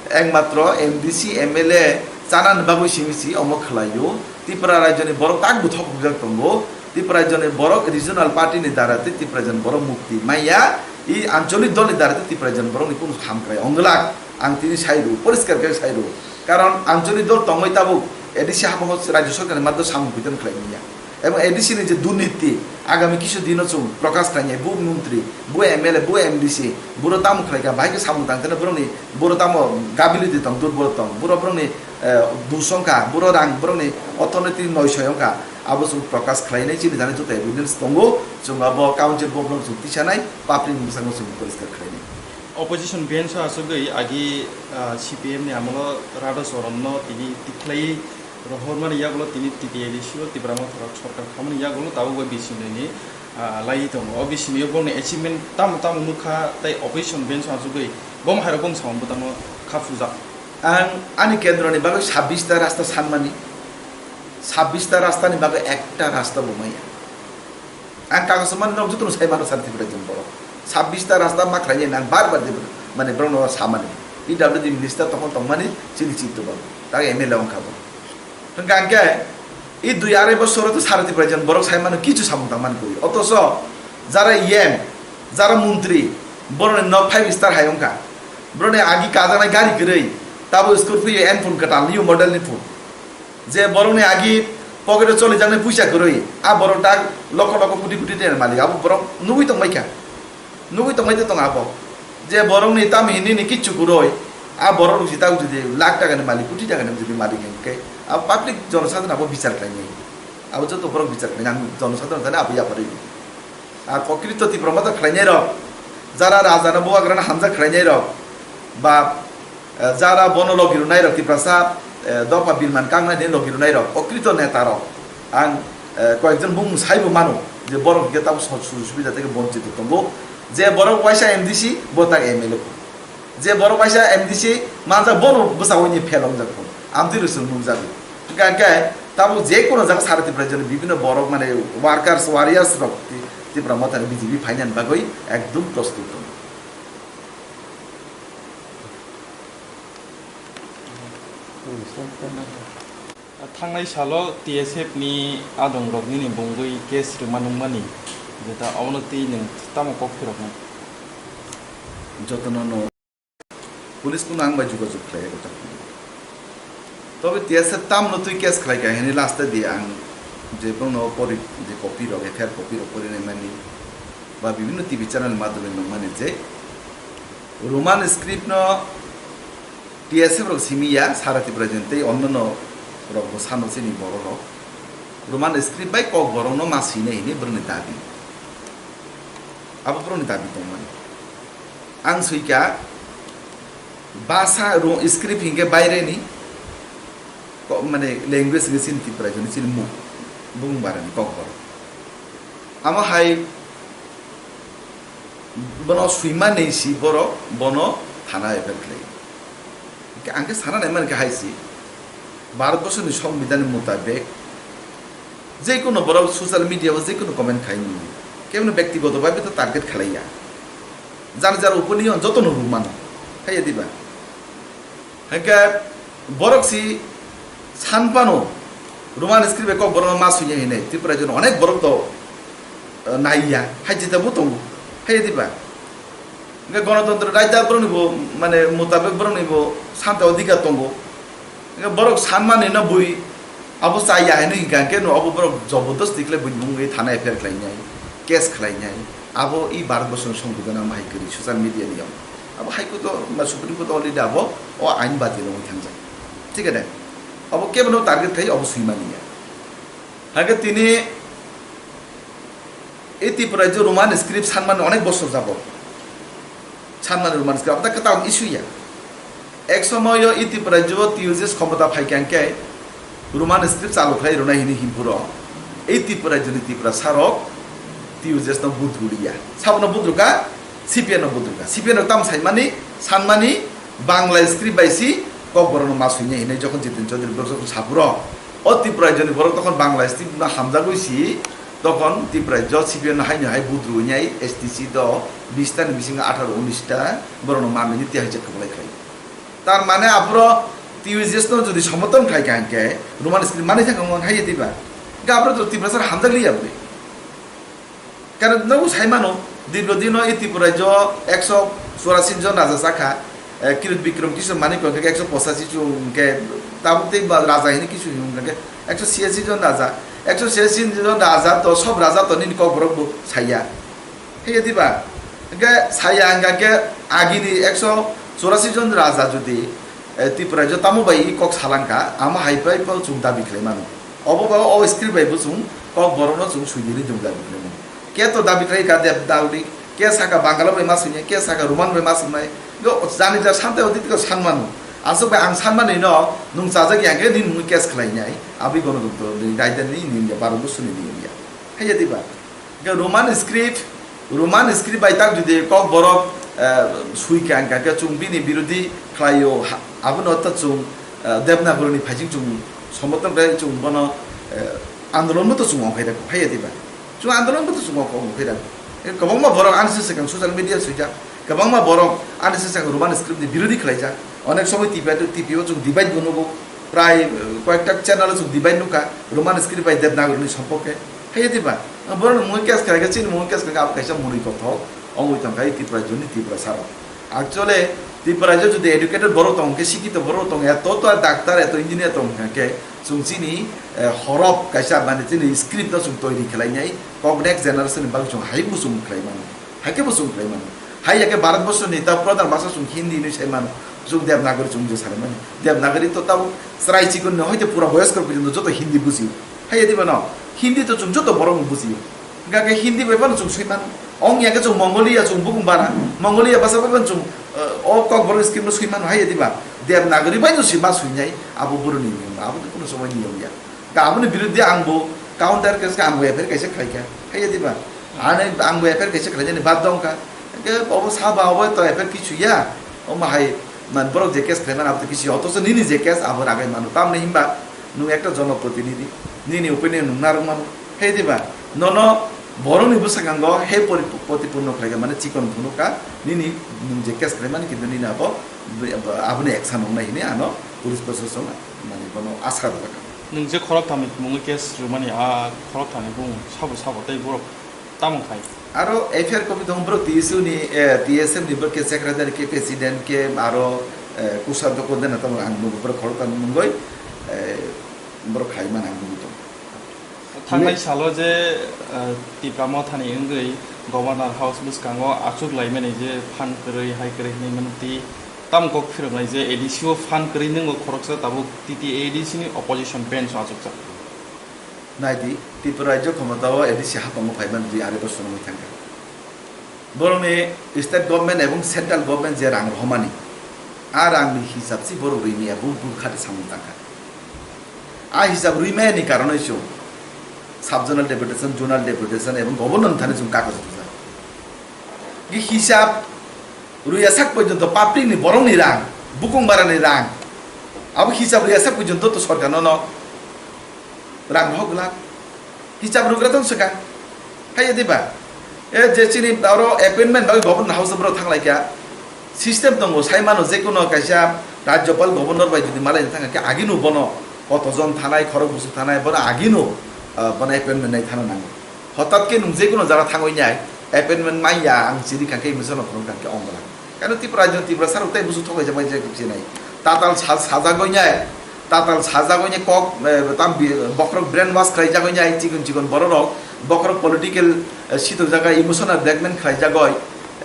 Ekmatro M D C, M L A chanani bagwi simi si omo khlaio. Tripura rajyoni borok tak buthok bujak tongo. Tripura rajyoni borok regional party ni dara tei Tripura rajyoni borok mukti maya. I ancholik dol ni dara tei Tripura rajyoni borok ni kunu ham krai ongglak. Ang tini sai rw, poriskar khe sai rw. Karon ancholik dol tongwi tabuk A D C haphang rajya sarkar ni madhya samung piton khlai manya. Ebong A D C ni je durniti, Agami kisu dino chwng prokash khlainai, bu montri, bu M L A, bu M D C, buro tamo khlaikha, bahai khe samung tang kheno borokni, buro tamo gability tong, durbol tong, buro borokni, eh, dusongkha, buro rang, borokni orthonoiti noisoi wngkha, abo chwng prokash khlainai, chini jani joto evidence tongo, chwng abo council board no chwng tisanai, public ni bwskango chwng poriskar khlainai. Opposition bench o achugwi agi, ah, C P M ni amolo Radha Charan no tini tikhlai rohormani yagulo tini T T A D C o Tipra Motha rok sorkar khamani yagulo tabuk bai bising ni, ah, lai tongo. O bising ni bongni achievement tamo tamo nukha tei opposition bench o achugwi bom hairok bong samung bwtangno kha phujak. Ang ani kendroni bagwi sabbish ta rasta sanmani, sabbish ta rastani bagwi ekta rasta bo maya. Ang kagoso mani nok jotono sai mano sar Tripura jin borok. Sabbish ta rasta ma khlainai nang bar bar de mane borokno samani. P W D minister tokon tongmani chini chitto ba. Tak M L A wngkha bo. Hwnkha hwnkhe i dui arai bosoro to sar Tripura jin borok sai mano kichu samung tangmani kuri. Otoso jara E M, jara montri, borokni nok five star hai wngkha. Borokni agi kajaknai gari kwrwi, tabo Scorpio Enfield kwtal new model ni phone. Je borokni agi pocket o cholijaknai puisa kwrwi, a borok tak lokho lokho koti koti tenani malik, abo borok nugwi tongbaikha, nugwi tongbai tong abo. Je borokni tam hinini kichu kwrwi, a borok rok si tak jodi lakh taka ni malik, koti taka ni jodi malik hwnkhe, abo public jonosadhan abo bichar khlainai, abo joto borok bichar khlainai, ang jonosadhan thani abo yaphar rw. Ar prokrito Tipra Motha khlainai rok, jara raja no bubagra no hamjak khlainai rok, ba, eh, jara bono logi rwnai rok, Tiprasa, eh, dopha birman kangnai ni logi rwnai rok, prokrito neta rok, ang, eh, koyekjon bumung saibo mano je borok hwnkhe tamo so-, sujug subida theke bonchito tongo, je borok waisa M D C, bo tak M L A. Je borok waisa M D C manjak, bono bwskango ni fail wngjak phano. Amtwi rwchwng nukjago. Hwnkha hwnkhe tabuk je kono jaga sara Tipra jani bibhinno borok mane workers, warriors rok Ti-, Tipra Mothani B J P phainani bagwi ekdum prostut tongo. Thangnai salo T S F ni adongrok nini bungwi case rwma nungmani, jeta obono twi nwng tamo kok phiroknai? Jotono no police kuno ang bai jogajog khlai ya gotha. Tobe T S F tamno twi case khlai kha hini last di ang je bono pori je copy rok, F I R copy rok pori nai mani ba bibhinno T V channel madhyome nung mani je Roman script no T S F rok simi ya, sara Tipra jani tei onnono rok bo sano chini borok rok Roman script bai Kokborok no ma swinai hini borokni dabi. Abo borokni dabi tongmani. Ang swikha basa ro-, script hinkhe baireni ko-, mane language hinkhe chini Tipra jani chini muk bung barani Kokborok. Amo hai bono swimani si borok bono thana F I R khlai. Hingke ang khe sana naimani khe hai si, Bharat borsoni songbidhan ni mutabek je kono borok social media o je kono comment khai mani, kebono bektigoto bhabe to target khlai ya, jar jar opinion jotono rw mano, hai ya diba? Hingke borok si san phano Roman script bai Kokborok no ma swiya hinwi Tripura joni onek borok to, eh, naiya, hai jeta bo tongo, hai ya diba? Hingke Ganatantro Raida borok ni bo mane mutabek borok ni bo santa odhikar tongo. Hingke borok sanmani no bui abo chaya hinwi hingka hingke no abo borok jobodosti khlai bui bungwi thana F I R khlainai, case khlainai. Abo i Bharat borsoni songbidhan ang bahai kwrwi social media ni yong. Abo High Court o, ba Supreme Court o already abo o ain badi rwwi thangjak. Thik ade? Abo kebono target khai abo swimani ya. Hake tini i Tripura je Roman script sanmani onek bosor jabo. Sanmani Roman script, abo ta kwtal issue ya. Ek somoyo i Tripura je T U J S khomota phaikha hingke Roman script chalu khlai rwnai hini himpuro. I Tripura joni Tripura sarok T U J S no budru liya. Sabono budru ka, C P M no budru ka. C P M no tam saimani, sanmani, Bangla script bai si Kokborok no ma swinai hinwi jokhon Jitin Chaudhary borok jokhon sapuro, o Tripura joni borok tokhon Bangla script no hamjagwi si, tokhon Tripura jo C P M no haino hai budru wngnai S T C do bis ta ni bisingo atharo unis ta borok no ma mini tei hai je kwplai khlai. Tar mane aphuru T U J S no jodi somoton khai kha hingke Roman script mani thangkha wng hai diba? Hingke aphuru to Tripura sar hamjak liya bwrwi. Karon nogo sai mano, dirgo dino i Tripura jo ekso churasi jon raja chakha, eh, Kirit Bikram Kishore Manik hingke ekso pochashi jon hingke tabuk tei ba raja hini kisu hini hingke ekso chiyasi jon raja. Ekso chirasi jon raja to, sob raja to nini kokborok bo saya. Haiya diba? Hingke saya hingka khe agini ekso churasi jon raja jodi, eh, Tripura jo tamo bai i kok salangka, amo hai bai bo chwng dabi khlai mano. Obo ba o script bai bo chwng kokborokno chwng suidiri chwng dabi khlai mano. Ke to dabi khlai ka Dev Nagori, ke saka Bangla bai ma swinai, ke saka Roman bai ma swinai. Go jani ja sante odi tiko san mano. Aswk bai ang san mani no, nwng chajak ya khe nini mungwi case khlai nai. Abwi gono dum to, nini raida ni, nini ya baro bosoni ni ya. Haiya diba? Hingke Roman script, Roman script bai tak jodi kokborok, eh, sui ka hingka khe chwng bini birodhi khlaio, ha-, abono ta chwng, eh, Devanagari ni phaising chwng somorthon khlai chwng bono, eh, andolon bo to chwng ongkhai rw kho, haiya diba? Chwng andolon bo to chwng ongkhai rw kho. Eh, kwbangma borok ani se swkang social media swijak, kwbangma borok ani se swkang Roman script ni birodhi khlaijak. Onek somoi T P, T P o chwng debate bo nugo, prai, eh, koyekta channel o chwng debate nukha, Roman script bai Devanagari ni somporke. Haiya diba? Borok ni mungwi case khlai khe, chini mungwi case khlai khe, abo kaisa mwnwi kothok wngwi tongkha, Tripura joni Tripura saro. Actually, Tripura jo jodi educated borok tong khe, sikito borok tong, eto to doctor, eto engineer tong kha khe, chwng chini, eh, horof kaisa, mane chini script no chwng toiri khlai nai, kok next generation ni bagwi chwng hai muchung khlai mano, hai khe muchung khlai mano. Hai ya khe Bharat Borsho ni ta pradhan bhasha chwng Hindi hinwi sai mano, chwng Devanagari chwng je sai mani. Devanagari to tabo chwrai chikon ni hoite pura boyosko porjonto joto Hindi buji. Hai ya diba no? Hindi to chwng joto borok no buji. Hingkha khe Hindi bai phano chwng swi mano. Ong ya khe chwng Mongolia, chwng bukung bara. Mongolia basa bai phano chwng, eh, o kokborok script no swi mano, hai ya diba? Devanagari bai no swi ma swi nai, abo boroni niyom, abo to kuno somoi niyom ya. Aboni biruddhe ang bo counter case khe ang bo F I R kaisa khlai kha, hai ya diba? Ani ang bo F I R kaisa khlai jani bad dong kha. Hingkhe obo sabo abo to F I R kichu ya. Omo hai man borok je case khlai mano abo to kichu ya. Othocho nini je case abo ragai mano. Tamni himba nwng ekta jonoprotinidhi, nini opinion nwng narwk mano. Hai diba? Nono borokni bwskango he pori-, protipurno khlai kha, mane chikon phunuk kha, nini nwng je case khlai mani kintu nini abo, aboni action wngnai hwnwi ano police proshasano mane bono asa rwjak kha. Nwng je khoroktham ni mungwi case rwmani, a khoroktham ni bumung sabo sabo tei borok tamo khai? Aro F I R copy tongo borok T S U ni, eh, T S F ni borok khe secretary khe president khe aro, eh, kusa doko dena tamo ang nugo borok khoroktham ni mungwi, eh, borok khai mani ang nugo tongo. Thangnai salo je, eh, Tipra Mothani wngwi Governor House bwskango achuk laimani je phan kwrwi hai kwrwi hinwi mani twi tamo kok phiroknai je A D C o phan kwrwi nwngo khoroksa tabuk T T A A D C ni opposition bench o achukjak. Naidi, Tripura rajyo khomotao A D C haphango phaiman twi ari bosorno wngwi thangkha. Borokni state government ebong central government je rang rohormani, a rangni hisab si borok rwimaya bul bul khati samung tangkha. A hisab rwimaya ni karonoi chwng sub zonal deputation, zonal deputation ebong governor thani chwng kagoz rijak. Ki hisab rwya sak porjonto public ni borok ni rang, bukung bara ni rang, abo hisab rwya sak porjonto to sorkar no no rang rohor glak. Hisab rwgra tong swkang. Hai ya diba? E je chini oro appointment bagwi governor house borok thang lai kha. System tongo, sai mano je kono kaisa rajyopal governor bai jodi malai thang kha, agino bono koto jon thanai, khorok busu thanai, bono agino, ah, bono appointment nai thana nango. Hotat khe nwng je kono jara thangwi nai, appointment manya ang chiri kha khe misa no phunuk kha khe ongla. Kano Tripura rajyo, Tripura saro tei busu thok kaisa bai je khe nai. Tatal sa-, sajagwi nai, tatal sajagwi nai kok, eh, tam bi-, bokhorok brainwash khlai jagwi nai, chikon chikon bororok, bokhorok political, eh, sitok jaga emotional blackmail khlai jagwi,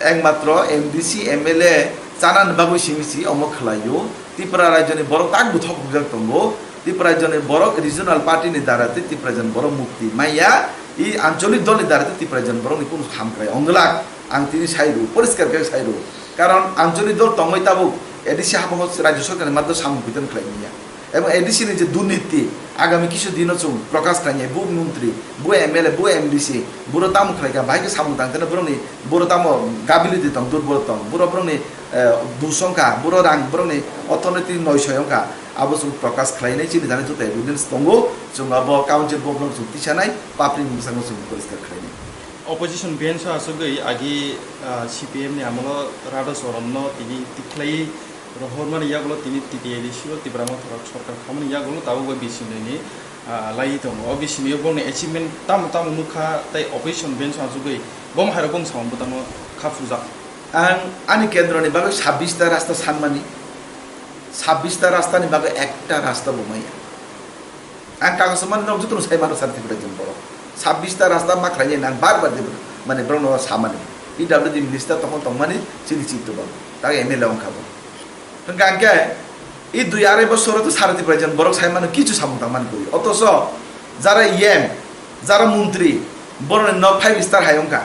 ekmatro M D C, M L A chanani bagwi simi si omo khlaio. Tripura rajyoni borok tak buthok bujak tongo. Tripura rajyoni borok regional party ni dara tei Tripura rajyoni borok mukti maya, i ancholik dol ni dara tei Tripura rajyoni borok ni kunu ham khlai ongwlak. Ang tini sai rw, poriskar khe sai rw. Karon ancholik dol tongwi tabuk A D C haphango rajya sorkar ni madhya samung kuitan khlai manya. Ebong A D C ni je durniti, agami kisu dino chwng prokash khlainai, bo montri, bo M L A, bo M D C, boro tamo khlai kha, bahai khe samung tang tene borokni, boro tamo gability tong, durbol tong, boro borokni, eh, dus wng kha, boro rang borokni orthonoitik noisoi wng kha, abo chwng prokash khlainai, chini jani joto evidence tongo, chwng abo council board no chwng tisanai, public ni bwskango chwng poriskar khlainai. Opposition bench o aswkgwi agi, ah, C P M ni amolo Radha Charan no tini tikhlai rohormani yagulo tini T T A D C o Tipra Motha rok sorkar khamani yagulo tabuk bai bisinoi ni, ah, lai tongo. O bisinoi o bongni achievement tamo tamo nukha tei opposition bench o aswkgwi bom hairok bong samung bwtangno kha phurjak. Ang ani kendro ni bagwi sabbish ta rasta sanmani, sabbish ta rasta ni bagwi ekta rasta bo maya. Ang kagoso mani nok jotono sai mano sari Tripura jon borok. Sabbish ta rasta ma khlai ang bar bar de mane borok no samani. P W D minister tokon tongmani chini chini tubang. Tang M L A wngkha bo. Hwnkha hwnkhe i dui arai bosoro to sari Tripura jon borok sai mano kichu samung tangmani kwrwi. Otoso jara M, jara montri, boroni nok five star hai wngkha.